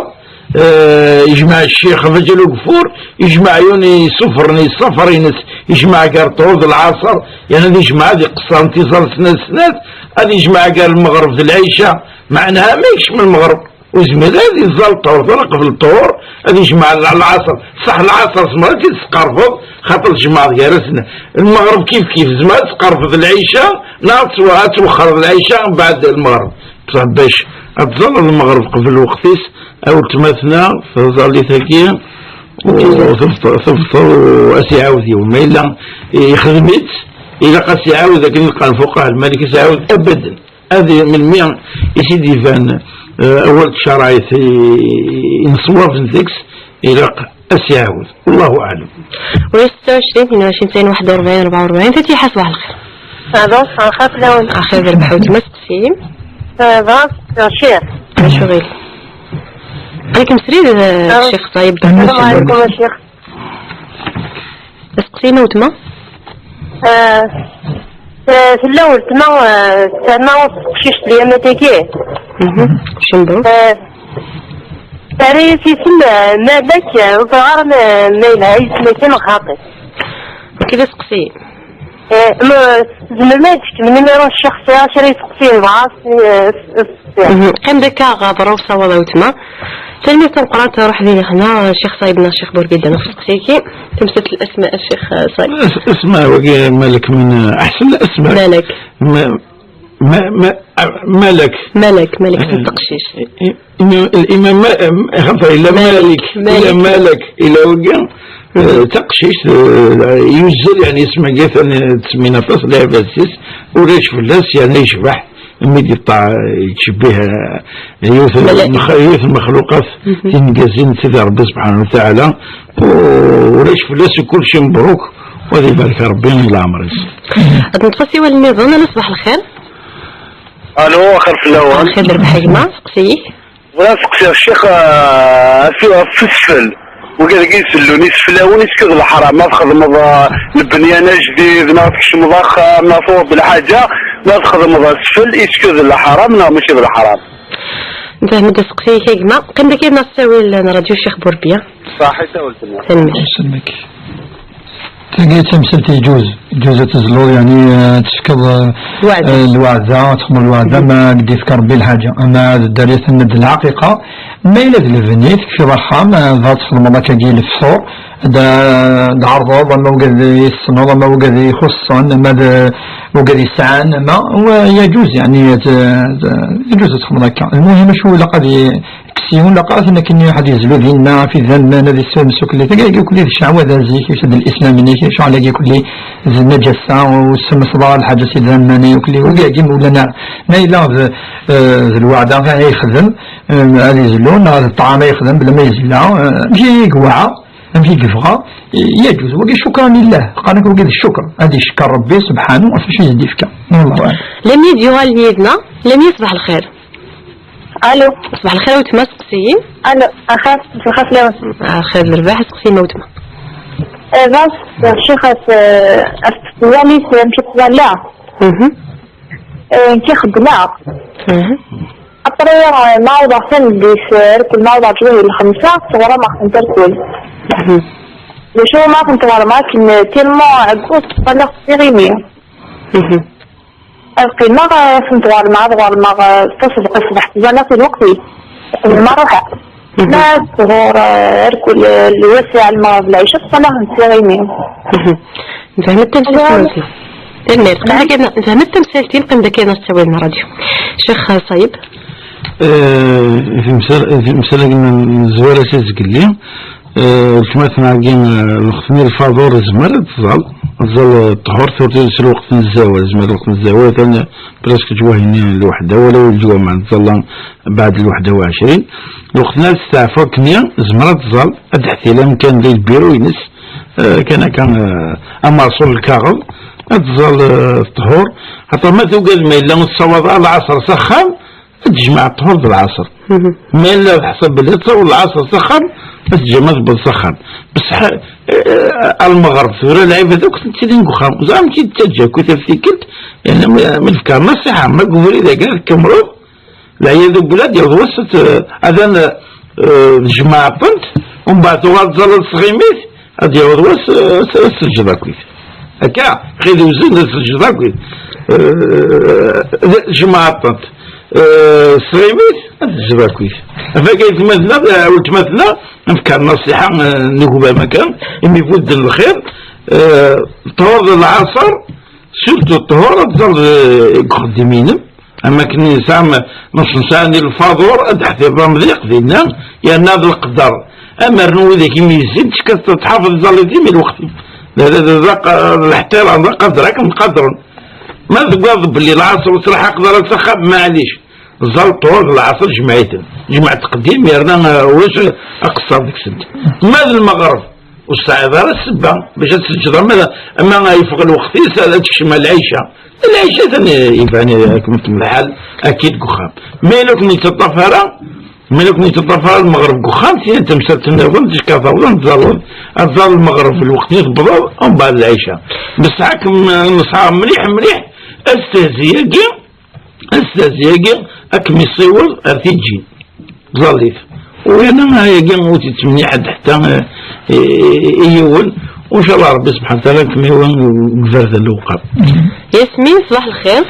eh, yejmeɛ ccix Bajal Ugeffur, yejmeɛ yiwen isufren, i ṣṣafar-ines, yejmeɛ gar ṭṭhur d lɛaṣer, yeɛni ad yejmeɛ ad iqeṣṣer tiẓallit snat snat, ad yejmeɛ gar lmeɣreb d lɛica, meɛnaha ma yekcem lmeɣreb. Ur yezmir ad iẓẓal ṭṭhur, tura qbel ṭṭhur, ad yejmeɛ lɛaṣer. Ṣaḥ, lɛaṣer tzemreḍ ad tt-id-tesqerbeḍ, xaṭer tjemɛeḍ gar-asen. Lmeɣreb kif kif, tzemreḍ ad tesqerbeḍ lɛica, neɣ ad tw-, ad twexxreḍ lɛica mbeɛd lmeɣreb. Bṣaḥ bac ad tẓalleḍ lmeɣreb qbel lweqt-is, a weltma-tneɣ, taẓallit-agi, u tebṭ-, tebṭel, u ad s-iɛawed yiwen. Ma yella yexdem-itt, ilaq ad s-iɛawed akken i d-qqaren fuqaha Lmalik, ad s-iɛawed abaden. Ad i-, melmi i s-id-iban, eh, awal n tcerɛit i, i neṣwaben deg-s, ilaq ad s-iɛawed. Wallahu aɛlam. ويا ستة وعشرين اثنين وعشرين تسعين واحد وأربعين أربعة وأربعين. Fatiḥa, ṣbaḥ lxir. Ahlan, ṣbaḥ lxir fell-awen. Axir d rrbeḥ weltma, steqsim. Eh, bɣiɣ ad steqsiɣ ccix. Acu ɣil? Aql-ikem srid, eh, ccix Ṣayeb. Asalaamu ɛalaykum a ccix. Asteqsi-inu weltma? Eh, eh, tella weltma, eh, terna teqcict lyamat-agi. Mhm. Cember. Eh, terra-yas isem, eh, Malak, eh, ur ẓriɣ ara ma, ma yelha yisem-agi neɣ xaṭi. Wagi d asteqsi. Eh, ma, tzemrem ad d-tefkem numiru n ccix, sɛiɣ kra n yisteqsiyen, dɣa s, s, s, Mhm. Qqim-d akka ɣer berra usawaḍ a weltma. Tanemmirt tameqqrant, ruḥ din ixna, Ccix Ṣayeb neɣ Ccix Burbiya, neɣ steqsi-yaki. Tamsalt n lasma, a Ccix Ṣayeb. As-, asma wagi Malek min, eh, aḥsen lasma. Malek. Ma-, ma-, ma-, ah, Malek. Malek, Malek, eh, teqcict. I-, i-, imam, imam Ma-, eh, xaṭer illa Malik, Malik, illa Malik. Malik, illa wagi. Eh, taqcict, eh, yuzzel, yeɛni, isem-agi atan, eh, ttsemmin aṭas lɛibad-is, ulac fell-as, yeɛni, yecbeḥ, mi d-yeṭṭeɛ, yettcebbih, eh, yiwet n lmex-, yiwet n lmexluqat, mhm, tineggaẓin n Sidi Ṛebbi subḥanahu wa taɛala, u-, ulac fell-as, kulci mebruk, u ad ibarek Ṛebbi i leɛmer-is. Ad neṭṭef asiwel nniḍen, alo, ṣbaḥ lxir. Alo, axir fell-awen. Axir d rrbeḥ a gma, seqsi-ik. Bɣiɣ ad seqsiɣ ccix, ah, ɣef, ɣef usfel. Wigad-agi itellun iseflawen, est-ce que d leḥram ma txedmeḍ, ah, lebnyan ajdid, neɣ tkecmeḍ axxam, neɣ tuɣeḍ-d lḥaǧa, ma txedmeḍ asfel, est-ce que d leḥram neɣ mačči d leḥram? Nfehmed aseqsi-ik a gma. Qqim dagi ad naɣ ttawil n radyu Ccix Burbiya. Ṣaḥit a weltma. Tanemmirt. Tagi d tamsalt yeǧuz, yeǧuz ad tezluḍ, yeɛni, eh, tefkeḍ, eh, lweɛda. Eh, lweɛda, ad txedmeḍ lweɛda, mhm, ma ad d-yefk Rebbi lḥaǧa. Ama d dderya tenna d lɛaqiqa, ma yella d lebni, tekfiḍ axxam, eh, dɣa txedmeḍ akkagi leftur, d-, d-ɛerḍeḍ, ama ugad i tessneḍ, ama ugad ixuṣṣen, ama d ugad yesɛan, ama, wa yeǧuz, yeɛni, ad, ad, yeǧuz ad txedmeḍ akka. Lmuhim, acu ilaq ad y-, Ksiyun laqaten akken ad yezlu dinna ɣef idammen, ad issu msukli. Tagi kulli d ccehwa d azik, yusa-d lislam-nni, ccɣel-agi kulli d nnajasa, ur tsemmeṣ ara lḥaǧa s idammen, kulli. Wagi, wagi, Mawlana, ma yella d, eh, d lweɛda ay yexdem, eh, ad izlu, neɣ d ṭṭɛam ay yexdem, bla ma yezla, eh, amek i yewɛa, amek i yebɣa, eh, yeǧuz. Wagi cukran lillah, qqaren-ak wagi d ccukr, ad icekkeṛ Rebbi subḥanu ɣef wacu i s-d-ifka. Wallahu aɛlam. Lamia d-yuɣalen yid-neɣ, Lamia, ṣbaḥ lxir. Alo. Ṣbaḥ lxir a weltma, seqsi-yi. Alo, axir, ṣbaḥ lxir fell-awen. Axir d rrbeḥ, seqsi-yi a weltma. Eh, bas, ccix, eh, ad tettwaliḍ amek i tettwala. Mhm. Eh, nekk xeddmeɣ. Mhm. Après, eh, ma awḍeɣ tameddit, eh, rkul ma awḍeɣ ttwahil lxemsa, teɣram aɣ-tent rkul. Mhm. D acu ma tent-ɣermeɣ akken, eh, tellement ɛeggu, ttwaliɣ s tiɣimi. Mhm. Ad qqimeɣ, eh, ad tent-ɣermeɣ, ad ɣermeɣ, eh, taṣebḥ, ṣṣbeḥ ttẓallaɣ si lweqt-is. Qbel ma ruḥeɣ. Mhm. Ma ssḥur, eh, rkul, eh, lwaṣi, ɛelmeɣ d lɛica, ttẓallaɣ n tiɣimi. Mhm. Nefhem tamsalt. Tanemmirt. Qeɛɛed, nefhem tamsalt-im, qqim dagi ad naɣ ttawil n radyu. Ccix Ṣayeb. Eh, timsal, timsal-agi n, n zzwara s azgelli. Eh, weltma-tneɣ-agi, eh, lweqt-nni lfaḍur, tezmer ad tẓall, ad tẓall, eh, ṭṭhur, tura s lweqt n zzawal, tezmer lweqt n zzawal, atan presque ttwahinin lweḥda, wala lǧumeɛ, ad tẓall baɛd lweḥda u ɛecrin. Lweqt-nni ad testeɛfu akkenni, tezmer ad tẓall, ad d-teḥtil amkan di lbiru-ines, eh, kan akka, eh, amerṣul lkaɣeḍ, ad tẓall, eh, ṭṭhur. Xaṭer ma tugad ma yella ur tessawaḍ ara lɛaṣer s axxam, ad tejmeɛ ṭṭhur d lɛaṣer. Mhm. Ma yella teḥṣa belli ad taweḍ lɛaṣer s axxam, ad teǧǧ ma tewweḍ s axxam. Bṣeḥ, eh, ar lmeɣreb tura lɛibad akk ttilin deg uxxam. Ẓer amek i d-ttaǧǧa akkit ɣef tikkelt, yani ma, ma d-fkeɣ nasiḥa, ma deg ubrid-agi ad tkemmreḍ, lɛiyadu billah ad yaweḍ wass ad t-, ad, eh, tjemɛeḍ-tent, umbeɛd tuɣal tẓalleḍ s tɣimit, ad yaweḍ wass, eh, ad s-, ad s-teǧǧeḍ akkit. Akka, xid uzin, ad s-teǧǧeḍ akkit. Eh, jemɛeḍ-tent. Eh, s tɣimit, ad s-teǧǧeḍ akkit. Afak aytma-tneɣ, eh, weltma-tneɣ, ad nefk nasiḥa, eh, n ugmam akka, imi budden lxir, eh, ṭhur d lɛaṣer, surtout ṭhur, ad tẓalleḍ, eh, deg uxeddim-inem, am akken yesɛa ma, ma sɛan lfaḍur, ad d-ḥfiḍeḍ amḍiq dinna, yerna d leqder. Amer n widak i m-yezzin, tcekkaḍ tḥafeḍ ẓẓallit-im i lweqt-im. D, d, d, d aq-, d leḥtiram, d aqader, ad kem-qadren. Ma teggaḍ belli lɛaṣer ur tlaḥaqeḍ ara s axxam, maɛlic. Ẓẓal ṭhur d lɛaṣer, jmeɛ-iten. Jmeɛ tqeddim, yerna, eh, ulac aqeṣṣer deg-sent. Ma d lmeɣreb, ur tesɛiḍ ara ssebba bac ad teǧǧeḍ ama, ama yeffeɣ lweqt-is ad tekcem ar lɛica. Lɛica atan iban akken lḥal akka deg uxxam. Ma yella ur ken-yettaṭṭaf ara, ma yella ur ken-yettaṭṭaf ara lmeɣreb deg uxxam, tin d tamsalt nniḍen, ticki ad tawḍeḍ, ad tẓalleḍ, ad tẓalleḍ lmeɣreb lweqt-nni tewwḍeḍ, umbeɛd lɛica. Bessah ad kem-neṣḥeɣ mliḥ, mliḥ, astehzi-agi, astehzi-agi ad kem-yessiweḍ ar tiǧǧin. Ẓallit. U yerna ayagi ur t-ittemniḥ-d ḥetta, eh, i, i, i yiwen. U ncallah Rebbi subḥanahu wa taɛala ad kem-yawi deg uberdan lewqam. Yasmin, ṣbaḥ lxir.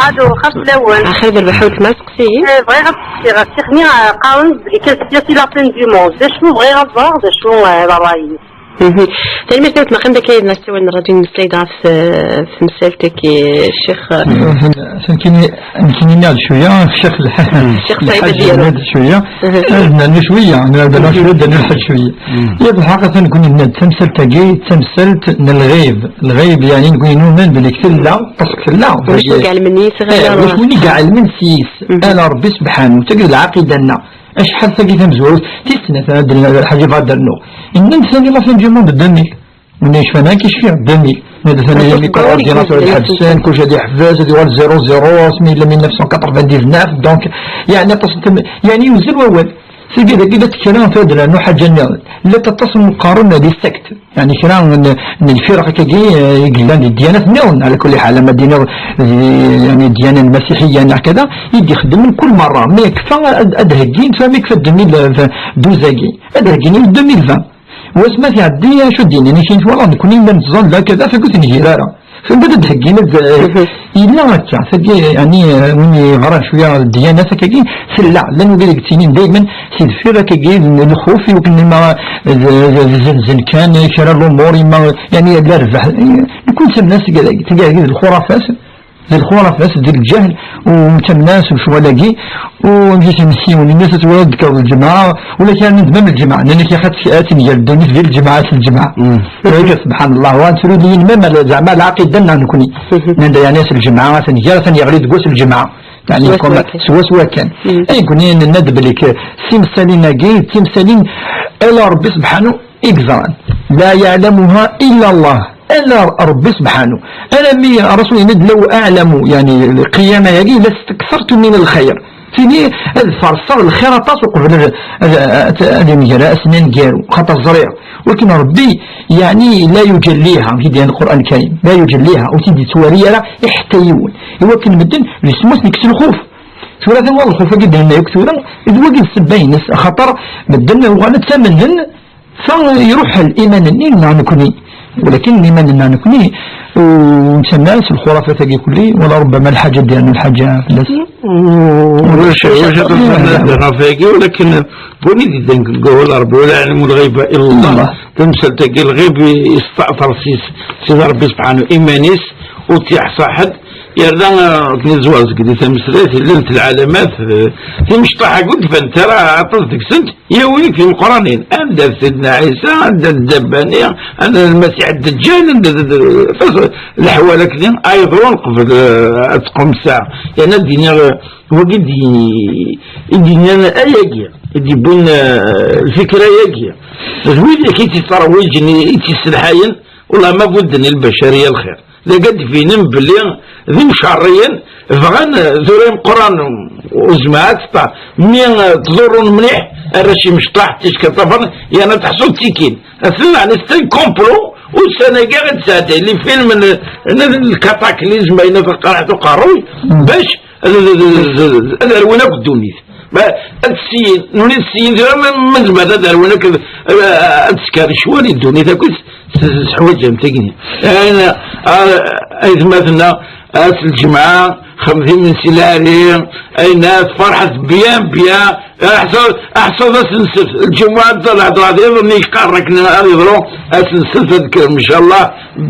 Alo, xir fell-awen. Axir d rrbeḥ a weltma, seqsi-yi. Eh, bɣiɣ ad seqsiɣ, ttixni, eh, qqaren-d belli Castilla c'est la fin du monde. D acu bɣiɣ ad ẓreɣ, d acu, eh, d ṛṛay-is? Mhm. Tanemmirt-nwen, ma qim daki ad nessawal n rradyu, nmeslay-d ɣef, eh, temsalt-agi, Ccix. Atan kini, nekkini nniɣ-d cwiya, Ccix lḥ-, Ccix Saɛid Lḥaǧ Adiyar. Nniɣ-d cwiya. Mhm. Ad nernu cwiya, ad nernu cwiya, ad nernu lḥaǧ cwiya. Mhm. Yat lḥaqa, atan nekkini nniɣ-d tamsalt-agi, d tamsalt n lɣib. Lɣib, yeɛni nekkini numen belli tella, parce que tella. Ulac win i iɛelmen yis-s, eh, ɣir ulac win i iɛelmen s yis-s, mhm, ala Rebbi subḥanahu. Tagi d lɛaqida-nneɣ. Acḥal tagi tamezwarut, tis snat, ad d-, lḥaǧa bɣa ad d-rnuɣ. Inna-d tani la fin du monde deux mille. Win yecfan akka yecfiɣ, deux mille. Nadi tani mi kul ordinateur ad ḥebsen, kullec ad yeḥbes, ad yuɣal zéro zéro, asmi yella mille neuf cent quatre-vingt-dix-neuf, donc, yeɛni aṭas n tem-, yeɛni yuzzel wawal. Tagi dagi la tekra, ad d-nernu ḥaǧa nniḍen. Llant aṭas n qqaren di secte. Yeɛni kra n, n lfiraq akkagi, eh, i yellan di ddyanat nniḍen, ɛla kulli ḥal, ama d-iniḍ di, yeɛni, ddiyana lmasiḥiya neɣ kada, i d-ixeddmen kul merra, mi yekfa ad, ad heggin, tura mi yekfa deux mille douze-agi, ad heggin i deux mille vingt. Wasma tɛeddi, acu d-inin, i kien twalaḍ, nekkni ma nettẓalla kada, tagi ur t-ngir ara. Fhem, bad ad d-heggin, ad, yella akka, tagi, yeɛni, eh, win yeɣran cwiya ddyanat akkagi, tella, llan wid i yettinin daymen, si deffir akkagi, n lxuf, i wakken ma, d, d, d zenzen kan, kra n lumuṛ, ima, yeɛni, la rbeḥ, nekkni nsemma-as tagi, tagi d lxurafat, d lxurafat, d lǧehl, u nsemma-as lecɣal-agi, u amek i s-nessiwel, ini-as ad twaliḍ deg lǧemɛa, ula kan d même lǧemɛa, nnan-ak ad, ad tenger ddunit di lǧemɛa, s lǧemɛa. Mm. Tura, subḥan Allah, wa nettru din même, zeɛma lɛaqida-nneɣ nekkni. Mhm. Nnan-d, yeɛni, ass lǧemɛa, ad tenger, ad yeɣli deg wass lǧemɛa. Yeɛni, swaswa kan. Swaswa kan. Mm. Ay nekkni nenna-d belli k-, timsalin-agi, d timsalin ala Rebbi subḥanahu i yeẓran. La yeɛlamuha illa Allah. Ala Rebbi subḥanahu. Alammi Rasul yenna-d, law aɛlamu, yeɛni, lqiyama-agi, lastaktartu min lxayr. Tili ad farṣeɣ lxir aṭas uqbel ad, ad, ad, ad inger ass-nni aneggaru, xaṭer ẓriɣ. Wakken Rebbi, yeɛni, la yuǧalliha, i d-yenna Lqur'an Lkarim, la yuǧalliha, ur t-id-yettwali ara i ḥetta yiwen. I wakken medden, di semmus nek s lxuf. Tura, atan wa lxuf-agi d-nenna yakk tura, d wagi d ssebba-ines, axaṭer medden uɣalen ttamnen, fa iruḥ liman-nni neɣ nekni. Walakin liman-nneɣ nekni, ur nsemma s lxurafat-agi kulli, wala rubbama lḥaǧa d-yernu lḥaǧa fell-as. Ulac, ulac aṭas n ɣef wagi, walakin win i d-yeddan deg wawal Rebbi, ولا يعلم الغيب إلا الله. Tamsalt-agi, lɣib yesteɛṭer s, s Rebbi subḥanahu iman-is, ur tt-yeḥṣa ḥedd. Yerna, ah, akken i ẓwar seg di tameslayt, llant lɛalamat, eh, timecṭaḥ-agi ur d-banent ara aṭas deg-sent, yawi timeqqranin. Anda d Sidna Ɛisa, anda d Dda Bani, anda d Lmasiḥ Ddejjal, anda d, d, aṭas leḥwal akken ay yeḍrun qbel, eh, ad tqum ssaɛa. Yerna ad d-iniɣ, eh, wagi d-, i d-yennan ayagi, i d-yewwin, eh, lfikra-yagi. D wid i t-yetterwijen, i, i t-yesselḥayen, والله ما بد للبشرية الخير. Dagi ad d-binen belli d imcerriyen, bɣan, eh, tura imeqqranen ur zemmreɣ ad teṭṭa. Mi, eh, ttḍurrun mliḥ, arrac imecṭaḥ, tiskert ṭafaren, yerna tḥṣuḍ ttikin. Aten-a, ɛni c'est un complot, ussan-agi i d-sɛedday, les films n, n, n lkataklizm, ayen taqerḥet uqerruy, bac ad, ad, ad, ad, ad rwin akk ddunit. Ma ad syin, nuni syin, tura ma, ma zemren ad rwin akk, ad, ad tsker ccwal i ddunit akk s, s, s ḥwaǧen tagni. Ayen, a, aytmaten-a, ass lǧemɛa, xemtim n silari, ayen, tferḥet bien, bien, aḥsad, aḥsad ass n ssebt, lǧemɛa d lhedra d iḍ-nni yeqqaren akken ad yeḍru, ass n ssebt ad kkrem, ncallah,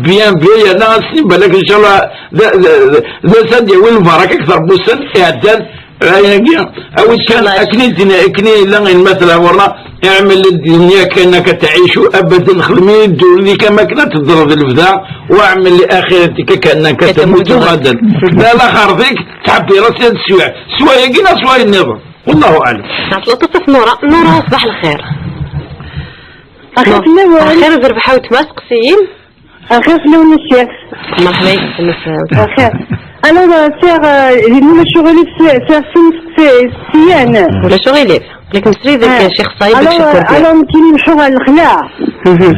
bien, bien, yerna ass-nni balak, ncallah, d, d, d, d ass ad d-yawi lbaraka akter n wussan iɛeddan, ayagi, awi kan, akken i d-, akken i yella, inmatel ɣur-neɣ, اعمل للدنيا كأنك تعيش أبدا, xdem i ddunit-ik am akken ad teddreḍ lebda, واعمل لآخرتك كأنك تموت غدا. Ma laxert-ik, ttḥebbiṛ-as ad teswiɛ, s wayagi neɣ s wayen nniḍen. والله أعلم. Ɛeṭṭleɣ-tt ɣef Nura. Nura, ṣbaḥ lxir. Axir fell-awen. Axir, d rrbeḥ a weltma, steqsi-yi. Axir fell-awen a ccix. Merḥba yis-m a Sɛud. Axir. Alors, euh, sɛiɣ, euh, di ulac uɣilif, sɛiɣ, sɛiɣ sin isteqsiyen. Ulac uɣilif. Nekk nesri deg Ccix Saɛid. Alors, euh, alors, nekkini leḥḥuɣ ɣer lexla. Mhm.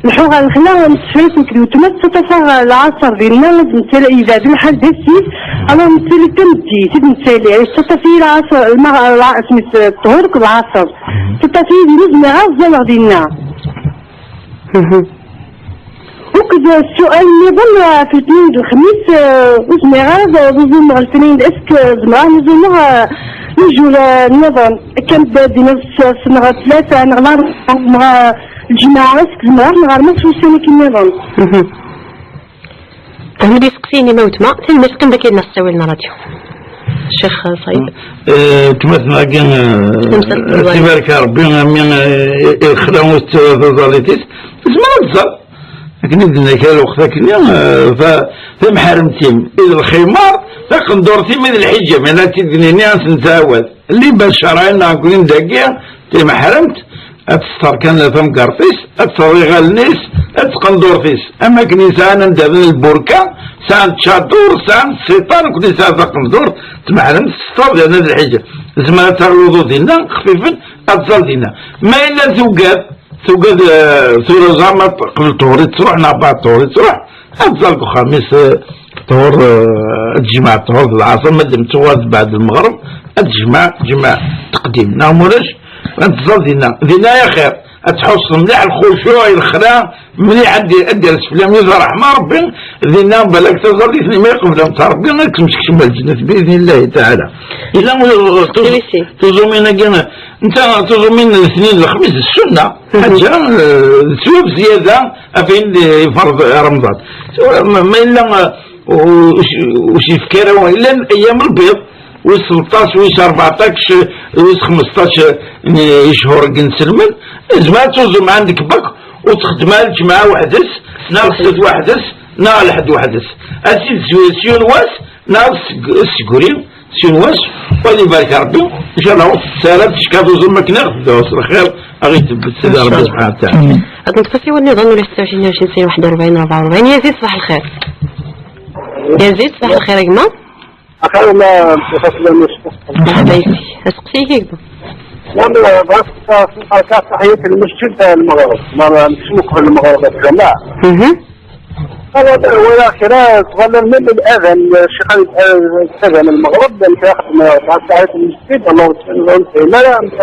Leḥḥuɣ ɣer lexla, nettfayt nekk d weltma, ttaṭṭafeɣ lɛaṣer dinna, ad nettali, yebɛed lḥal d asif. Alors, nettali tameddit, i d-nettali, tettaṭṭaf-iyi lɛaṣer, lmaɣ-, lɛa-, isem-is, ṭṭhur akked lɛaṣer. Mhm. Tettaṭṭaf-iyi dinna, ur zmireɣ ara ad ẓẓalleɣ dinna. Mhm. Akked ssual nniḍen, ɣef letniyen d lexmis, eh, ur zmireɣ ara ad, ad uẓumeɣ letniyen, est-ce que zemreɣ ad uẓumeɣ, eh, les jours, eh, nniḍen? Akka d-, d-iniḍ s, s, neɣ tlata, neɣ la, neɣ, eh, Lǧemɛa, seg tzemreḍ neɣ arma s wussan akken nniḍen. Mhm. Tḥemmel iseqsiyen i ma wetma, tanemmirt, qqim dagi ad nessawal n ṛṛadyu. Ccix Ṣayid. Eh, tmaten-agi, eh, Tamsalt n lwali. Tibarka Rebbi, ami, eh, i lexla ur tettarra taẓallit-is, tezmer ad tẓal. Akken i d-tenna kra lweqt akkenni, eh, ta-, tamḥaremt-im i d lximar, taqendurt-im i d lḥiǧab, mi ara tt-id-nini ad s-nettɛawad. Liba ccerɛi neɣ nekkni dagi, timeḥremt, ad tester kan tamgerṭ-is, ad tserr iɣallen-is, ad tqendurt-is. Am akken i sɛan anda d lburka, sɛan ččadur, sɛan ssiṭar, nekkni nesɛa taqendurt, timeḥremt, tester yerna d lḥiǧab. Tezmer ad taɣ luḍu dinna, xfifen, ad tẓal dinna. Ma yella tugad, tugad, eh, tura zɛama qbel ṭhur i d-truḥ, neɣ beɛd ṭhur i d-truḥ, ad tẓal deg uxxam-is, eh, ṭhur, eh, ad tejmeɛ ṭhur d lɛaṣer, ma d-, tuɣal beɛd lmeɣreb, ad tejmeɛ, tejmeɛ teqdim. Neɣ mulac, ad tẓal dinna. Dinna ya xir, ad tḥusseḍ mliḥ lxucuɛ, i lexla, mliḥ ad d-, ad d-ires fell-am yiwet ṛṛeḥma Ṛebbi, dinna balak taẓallit-nni ma iqbel am ta Ṛebbi, ad kem-sekcem ar lǧennet bi idni Llahi taɛala. Yella, eh, tuz-, Iwisi. Tuẓumin-agi, netta tuẓumin n letnin d lexmis d ssunna. Mhm. Ḥaǧa, eh, d ttwab zzyada, ɣef ayen i iferḍ Remḍan. Tura, ma, ma yella, eh, ur, ur s-, ur s-yefka ara wa, llan ayyam lbiḍ, wis tleṭṭac, wis rbeɛṭac, wis xmesṭac n yechur n inselmen, nezmer ad tuẓum ɛendek bakk, ur txeddem ara lǧemɛa weḥd-s, neɣ ssebt weḥd-s, neɣ lḥedd weḥd-s. Ad tt-id-tezwir s yiwen wass, neɣ s-, s-, sguri, s yiwen wass, u ad ibarek Rebbi, ncallah, ur tettara ad tecka tuẓum akken i ɣ-tedɛu s lxir, ad ɣ-itebbet Sidi Rebbi subḥanahu wa taɛala. Amin. Ad neṭṭef asiwel nniḍen, ula s tlatin u sin waḥed u rebɛin rebɛa u rebɛin. Yazid, ṣbaḥ lxir. Yazid, ṣbaḥ lxir a gma. Axir ma nṣiḥ-as la nusfeq. Merḥba yessi. Aseqsi-k a gma. Nɛam, bɣiɣ ad s-, ad s-, ad s-, taḥiyat lmasǧid n lmeɣreb. Ma, ma nekcem uqbel lmeɣreb a lǧameɛ. Mhm. Ala, wala kra, tɣallen min الأذان, ccix ad, eh, ad يأذن المغرب, llan kra xeddmen ɣer taḥiyat lmasǧid, Allah, ur nefhim ara, amek,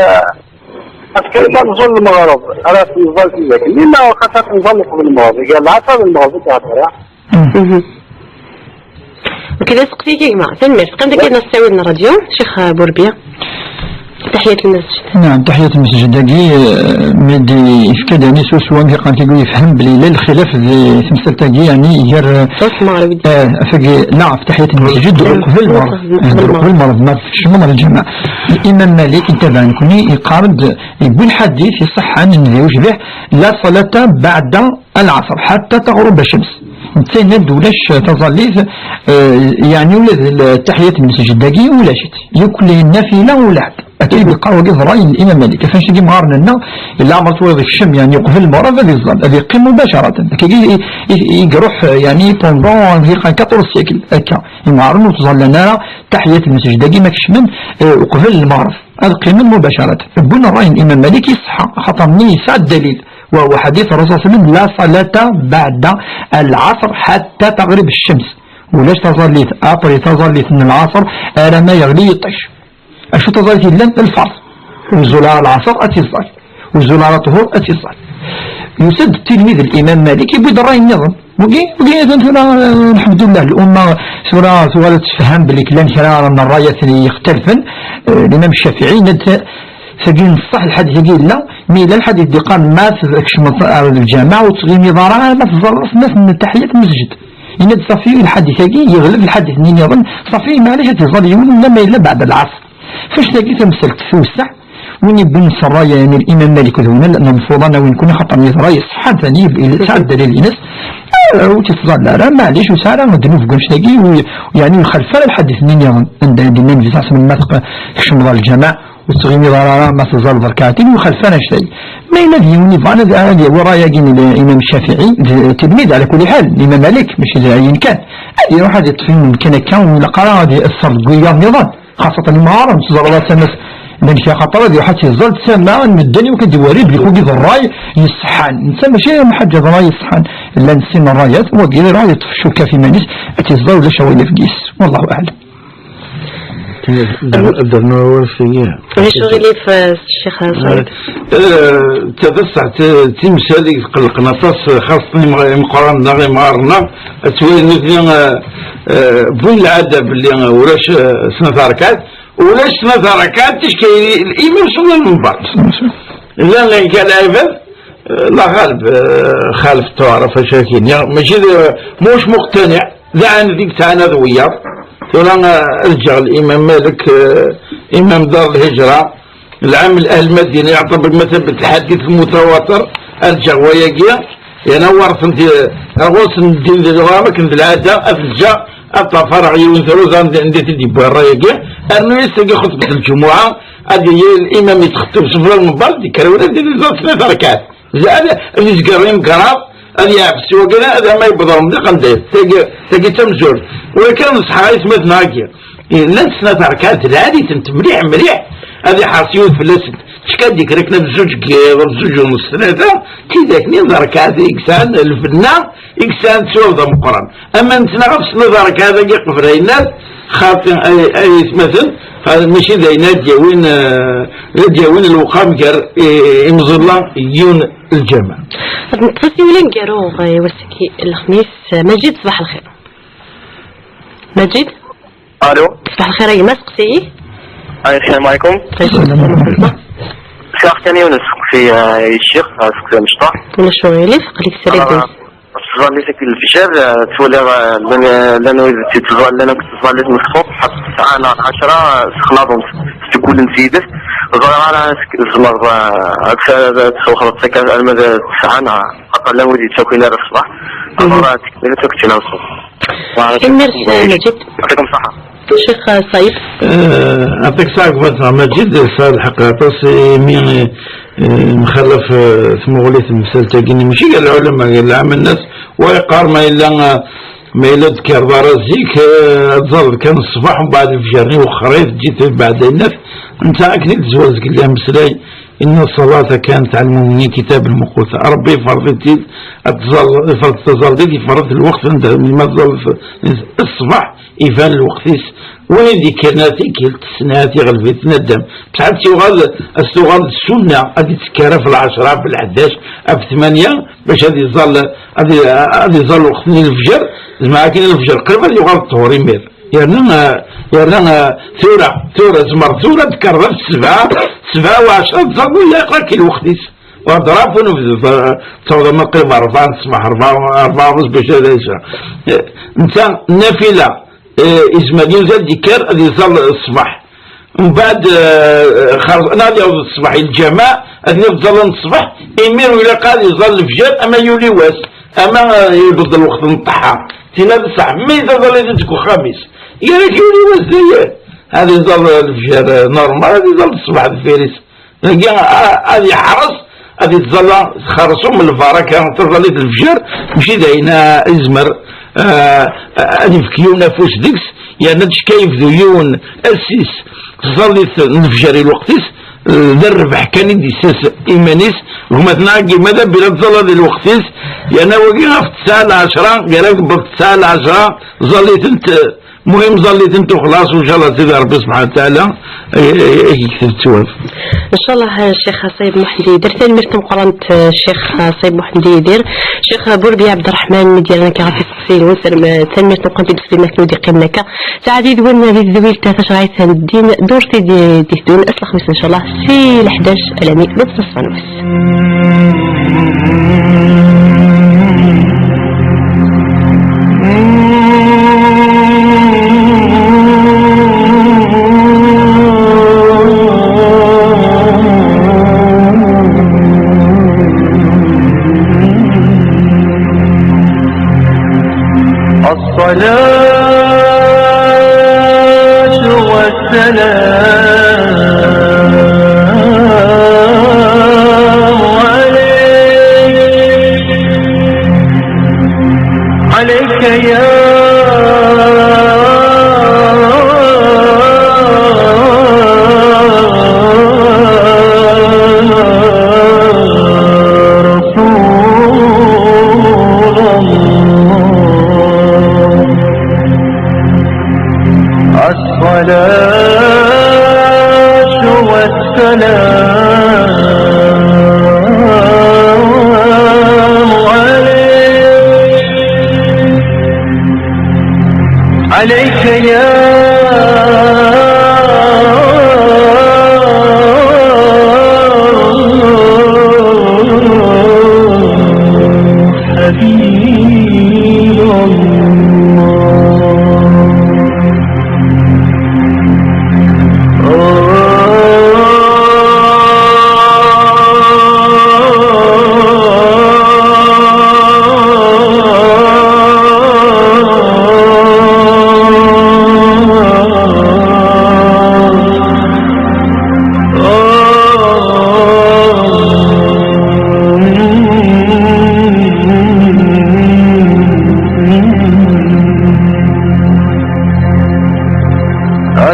amek ma nẓul lmeɣreb, ara s-nẓal tidak. Nima xas ad nẓal uqbel lmeɣreb, gar lɛaṣer d lmeɣreb i d-thedder, ah? Mhm. Ok, d aseqsi-k a gma. Tanemmirt. Qqim dagi ad nessawal n ṛṛadyu. Ccix Burbiya. Taḥiyat lmasǧid. Naɛam, taḥiyat lmasǧid-agi, eh, mi d-yefka-d, yani, s uswam, iqan tigi yefhem belli la lxilaf di temsalt-agi, yani, gar, eh, ɣef lmeɣreb. Eh, ɣef tagi, la, ɣef taḥiyat lmasǧid, uqbel lmeɣreb. Uqbel lmeɣreb. Uqbel lmeɣreb, ma tkecmeḍ ɣer lǧameɛ. Imam Malik, netta nekkni, yeqqar-d, yewwi lḥadit iṣeḥḥan, n di ucbiḥ, la salata baɛda العصر حتى تغرب الشمس. Netta yenna-d ulac taẓallit, eh, yeɛni ula d l-, taḥiyat n lmesǧid-agi ulac-itt. Yakk nafila ulac-itt. Akka i d-yeqqar wagi d ṛṛay n Imam Malik. Ɣef annect-agi imɣaren-nneɣ, illa ɛmer twalaḍ ikcem, yeɛni uqbel lmeɣreb ad iẓẓal, ad yeqqim mubacaratan. Akka i, i, i, i iruḥ, eh, yeɛni pendant, yeqqar quatorze siècles. Akka, imɣaren ur ttẓallan ara taḥiyat n lmesǧid-agi ma kecmen, eh, uqbel lmeɣreb. Ad qqimen mubacaratan. Wwin ṛṛay n Imam Malik iṣeḥḥa, axaṭer-nni yesɛa ddalil. وهو حديث الرسول صلى الله عليه وسلم: لا صلاة بعد العصر حتى تغرب الشمس. Ulac taẓallit, après taẓallit n lɛaṣer, ara ma yeɣli yiṭij. Acu taẓallit yellan? Lferḍ. Ur zul ara lɛaṣer, ad tiẓẓal. Ur zul ara ṭhur, ad tiẓẓal. Yusa-d tilmid n Imam Malik, yewwi-d ṛṛay nniḍen. Wagi, wagi, atan tura, eh, lḥemdullah, lɛumma tura tuɣal ad tefhem belli llan kra n ṛṛayat yextalfen, eh, Limam Ccafiɛi yenna-d, tagi n ṣṣeḥ, lḥadit-agi yella, mi yella lḥadit d-iqqaren ma tkecmeḍ ar lǧameɛ ur tettɣimiḍ ara, ma teẓẓalleḍ snat n taḥiyat n lmesǧid. Yenna-d ṣafi, lḥadit-agi yeɣleb lḥadit-nni nniḍen, ṣafi, maɛlic ad t-iẓẓal yiwen, ula ma yella beɛd lɛaṣer. Ɣef wannect-agi tamsalt tewseɛ, win yewwin s ṛṛay, yani, Imam Malik d winna, lmeɛna lmeɛfud ad nawin kun, axaṭer yeẓra yeṣḥan, tani yesɛa ddalil-ines, eh, ur t-ittẓalla ara, maɛlic, ur yesɛi ara ddnub deg wannect-agi, u, yani, ur ixalef ara lḥadit-nni nniḍen, anda i d-yenna Nnbi ṣalla Llahu ɛalayhi wa sallam, ma teq-, tkecmeḍ ɣer lǧameɛ, ur tettɣimiḍ ara, ara ma teẓẓalleḍ rkaɛtin, ur ixalef ara annect-agi. Ma yella d yiwen yebɣan ad, ad yawi ṛṛay-agi n Imam Ccafiɛi, d tilmid, ɛla kulli ḥal, n Imam Malik, mačči d ayen kan. Ad iruḥ ad yeṭṭef yiwen umkan akka, ur ilaq ara ad iṣṣer deg wiyaḍ nniḍen. Xaṣṣatan imɣaren, teẓriḍ asamas, llan kra xaṭer ad iruḥ ad t-iẓẓal d tama n medden, iwakken ad iwali belli kugi d ṛṛay yeṣḥan. Netta mačči am ḥaǧa d ṛṛay yeṣḥan. Llan sin ṛṛayat, wagi iruḥ ad yeṭṭef ccukka ɣef iman-is, ad t-iẓẓal ulac aɣilif deg-s. Wallahu aɛlam. Ad d-rnuɣ awal seg-i. Ulac aɣilif, eh, Ccix Saɛid. Eh, ta d taṣṣaḥt, eh, d timsal i iqellqen aṭas, eh, xaṣṣa imeɣ-, imeqqranen-nneɣ, imɣaren-nneɣ, ad twali nutni, eh, eh, wwin lɛada belli, eh, ulac, eh, snat rakaɛt, ulac snat rakaɛt, ticki imam s wul n lmeḍar. Llan kan lɛibad, الله غالب، آه، خالف التوارة فاش كاين. يا، ماشي ذا، موش مقتنع. ذا عن ذيك تاعنا ذوية. ثورة، آه، رجع الإمام مالك، آه، إمام دار الهجرة، العام الأهل المدينة يعتبر مثلا بالحديث المتواتر. رجع وياكيا، يعني، ورث انت، غوص الدين ذي الغرامة كنت العادة أفجع أطلع فرع يون ثروزان عندي تدي برا ياكيا. أنه يستقي خطبة الجمعة، هذه هي الإمام يتخطب سفرة من بعد، كان ولا دير ثلاث ركعات. زاد يزقر يمقرا، هذه يعبس وكذا، هذا ما يبضر من قنديل. تاقي، تاقي تمزول. ولكن نصحى يتمت ناقي. إيه، لا تسنى تركات العادي تنت مليح مليح. هذه حاسيوت في الأسد. شكا ديك ركنا بزوج كي-، بزوج ونص ثلاثة. كي ذاك نين تركات يكسان الفنة، يكسان تسوى ذا مقرن. أما نتنا غف سنة تركات يقفل الناس. خاطر أي، أي يتمثل. هذا ماشي داينا دياوين، آه، دياوين الوقام جر، إيه، إمزلا يون الجامع. نتصل ولا نقارو، آه، ورسكي الخميس. آه، مجيد، صباح الخير. مجيد؟ الو. صباح الخير، اي ما سقسي؟ اي، السلام عليكم. السلام عليكم. شيخ ثاني يونس، سقسي، آه، الشيخ، آه، سقسي مشطح. ولا شو غير لي فقلك سريع آه، بس. الصغار اللي ساكن الفجر، آه، تولى، آه، لان، لان ويد تتزال، لان كنت تزال لازم الصوت حتى تسعة على عشرة، آه، سخناضهم تقول نسيدس. زرع على الزمر، آه، أكثر تسوخر السكر، المدى تسعة، آه، حتى لان ويد يتسوكي لها الصباح. أمر تكتب، تكتب لها الصبح. وعلى شكل ميرسي مجيد. يعطيكم الصحة. شيخ سعيد. آه، يعطيك الصحة، قبل ما مجيد، صار الحق، عطاس، مي، آه، مخالف، آه، ثمغوليت المسألة تاقيني، ماشي قال العلماء، قال العام الناس، ويقار ما إلا، آه، ما إلا ذكر دار الزيك، آه، تزرد كان الصباح ومن بعد الفجر، وخريت جيت بعد الناس، انت راك نيت زوال زك اللي مسلاي، إن الصلاة كانت على المؤمنين كتابا موقوتا. ربي فرض الدين، تزال، فرض التزال دي، فرض الوقت، عند ما تزال الصباح، يبان الوقت يس-، وين دي كان تيكيل تسناتي غلبي تندم. بصح تيوغال، استوغال السنة، غادي تسكر في العشرة، في الحداش، في ثمانية، باش غادي يزال، غادي، غادي يزال وقت من الفجر، زعما كاين الفجر قريب، غادي يوغال الطهور يمير. يرنا، يرنا ثورة، ثورة زمر، ثورة تكرر السبعة، سبعة وعشرة، تزال ولا يقرا كي الوقت يس-، وضرب ونفذ، تصور ما قريب أربعة الصباح، أربعة، أربعة ونص باش هذا يسعى. انت نافلة، آه، إسماعيل زاد يكر، هذه يصلي الصباح. ومن بعد، آه، خرج، نهار يوم الصباح الجماعة، هذه يفضل الصباح، يمير ولا قال يصلي الفجر، أما يولي واس، أما، آه، يبدل الوقت نطحها. تينا بصح، مي تظل تكون خميس. يا ريت يولي واس زياد. هذه يصلي الفجر، آه، نورمال، هذه يصلي الصباح الفيريس. هي، آه، هذه حرص، هذه تظل تخرصوا من البركة، تظل الفجر، ماشي داينا يزمر، آه، آه، هذه في كيون نفوس ديكس، يعني تشكايف ذو يون أسيس، تظل الفجر الوقتيس، آه، ذا الربح كان يدي ساس إيمانيس، هما تناقي ماذا بلا تظل هذه الوقتيس، يعني وقي غف تسعة ل عشرة، قال لك بغ تسعة ل عشرة، ظليت انت، المهم ظليت انت وخلاص، وان شاء الله سيدي ربي سبحانه وتعالى ي-، ي-، يكتب الثواب. ان شاء الله الشيخ سيد محمد يدير تنميرت مقرنت الشيخ سيد محمد يدير. الشيخ بوربي عبد الرحمن مديرنا كي غادي تسقسي وسلم تنميرت مقرنت بسلمك ودي قيمنك. تعديد وين هذه الذويل تاع شرعية الدين دور سيدي دي دون اصل خميس ان شاء الله في الحداش الامين بتصفى نفس. الصلاة والسلام عليك، عليك يا رسول الله. الصلاة والسلام عليك، عليك يا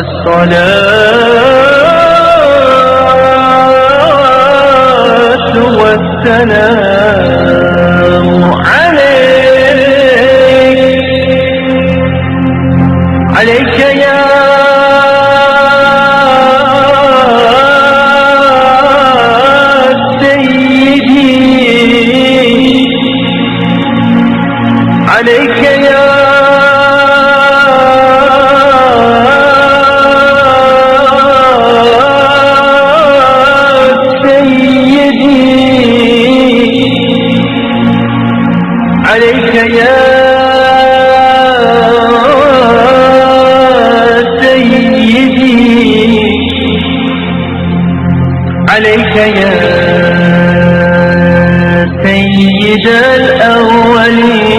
الصلاة والسلام عليك، عليك يا سيدي، عليك يا سيدي، عليك يا سيدي، عليك يا سيد الأولين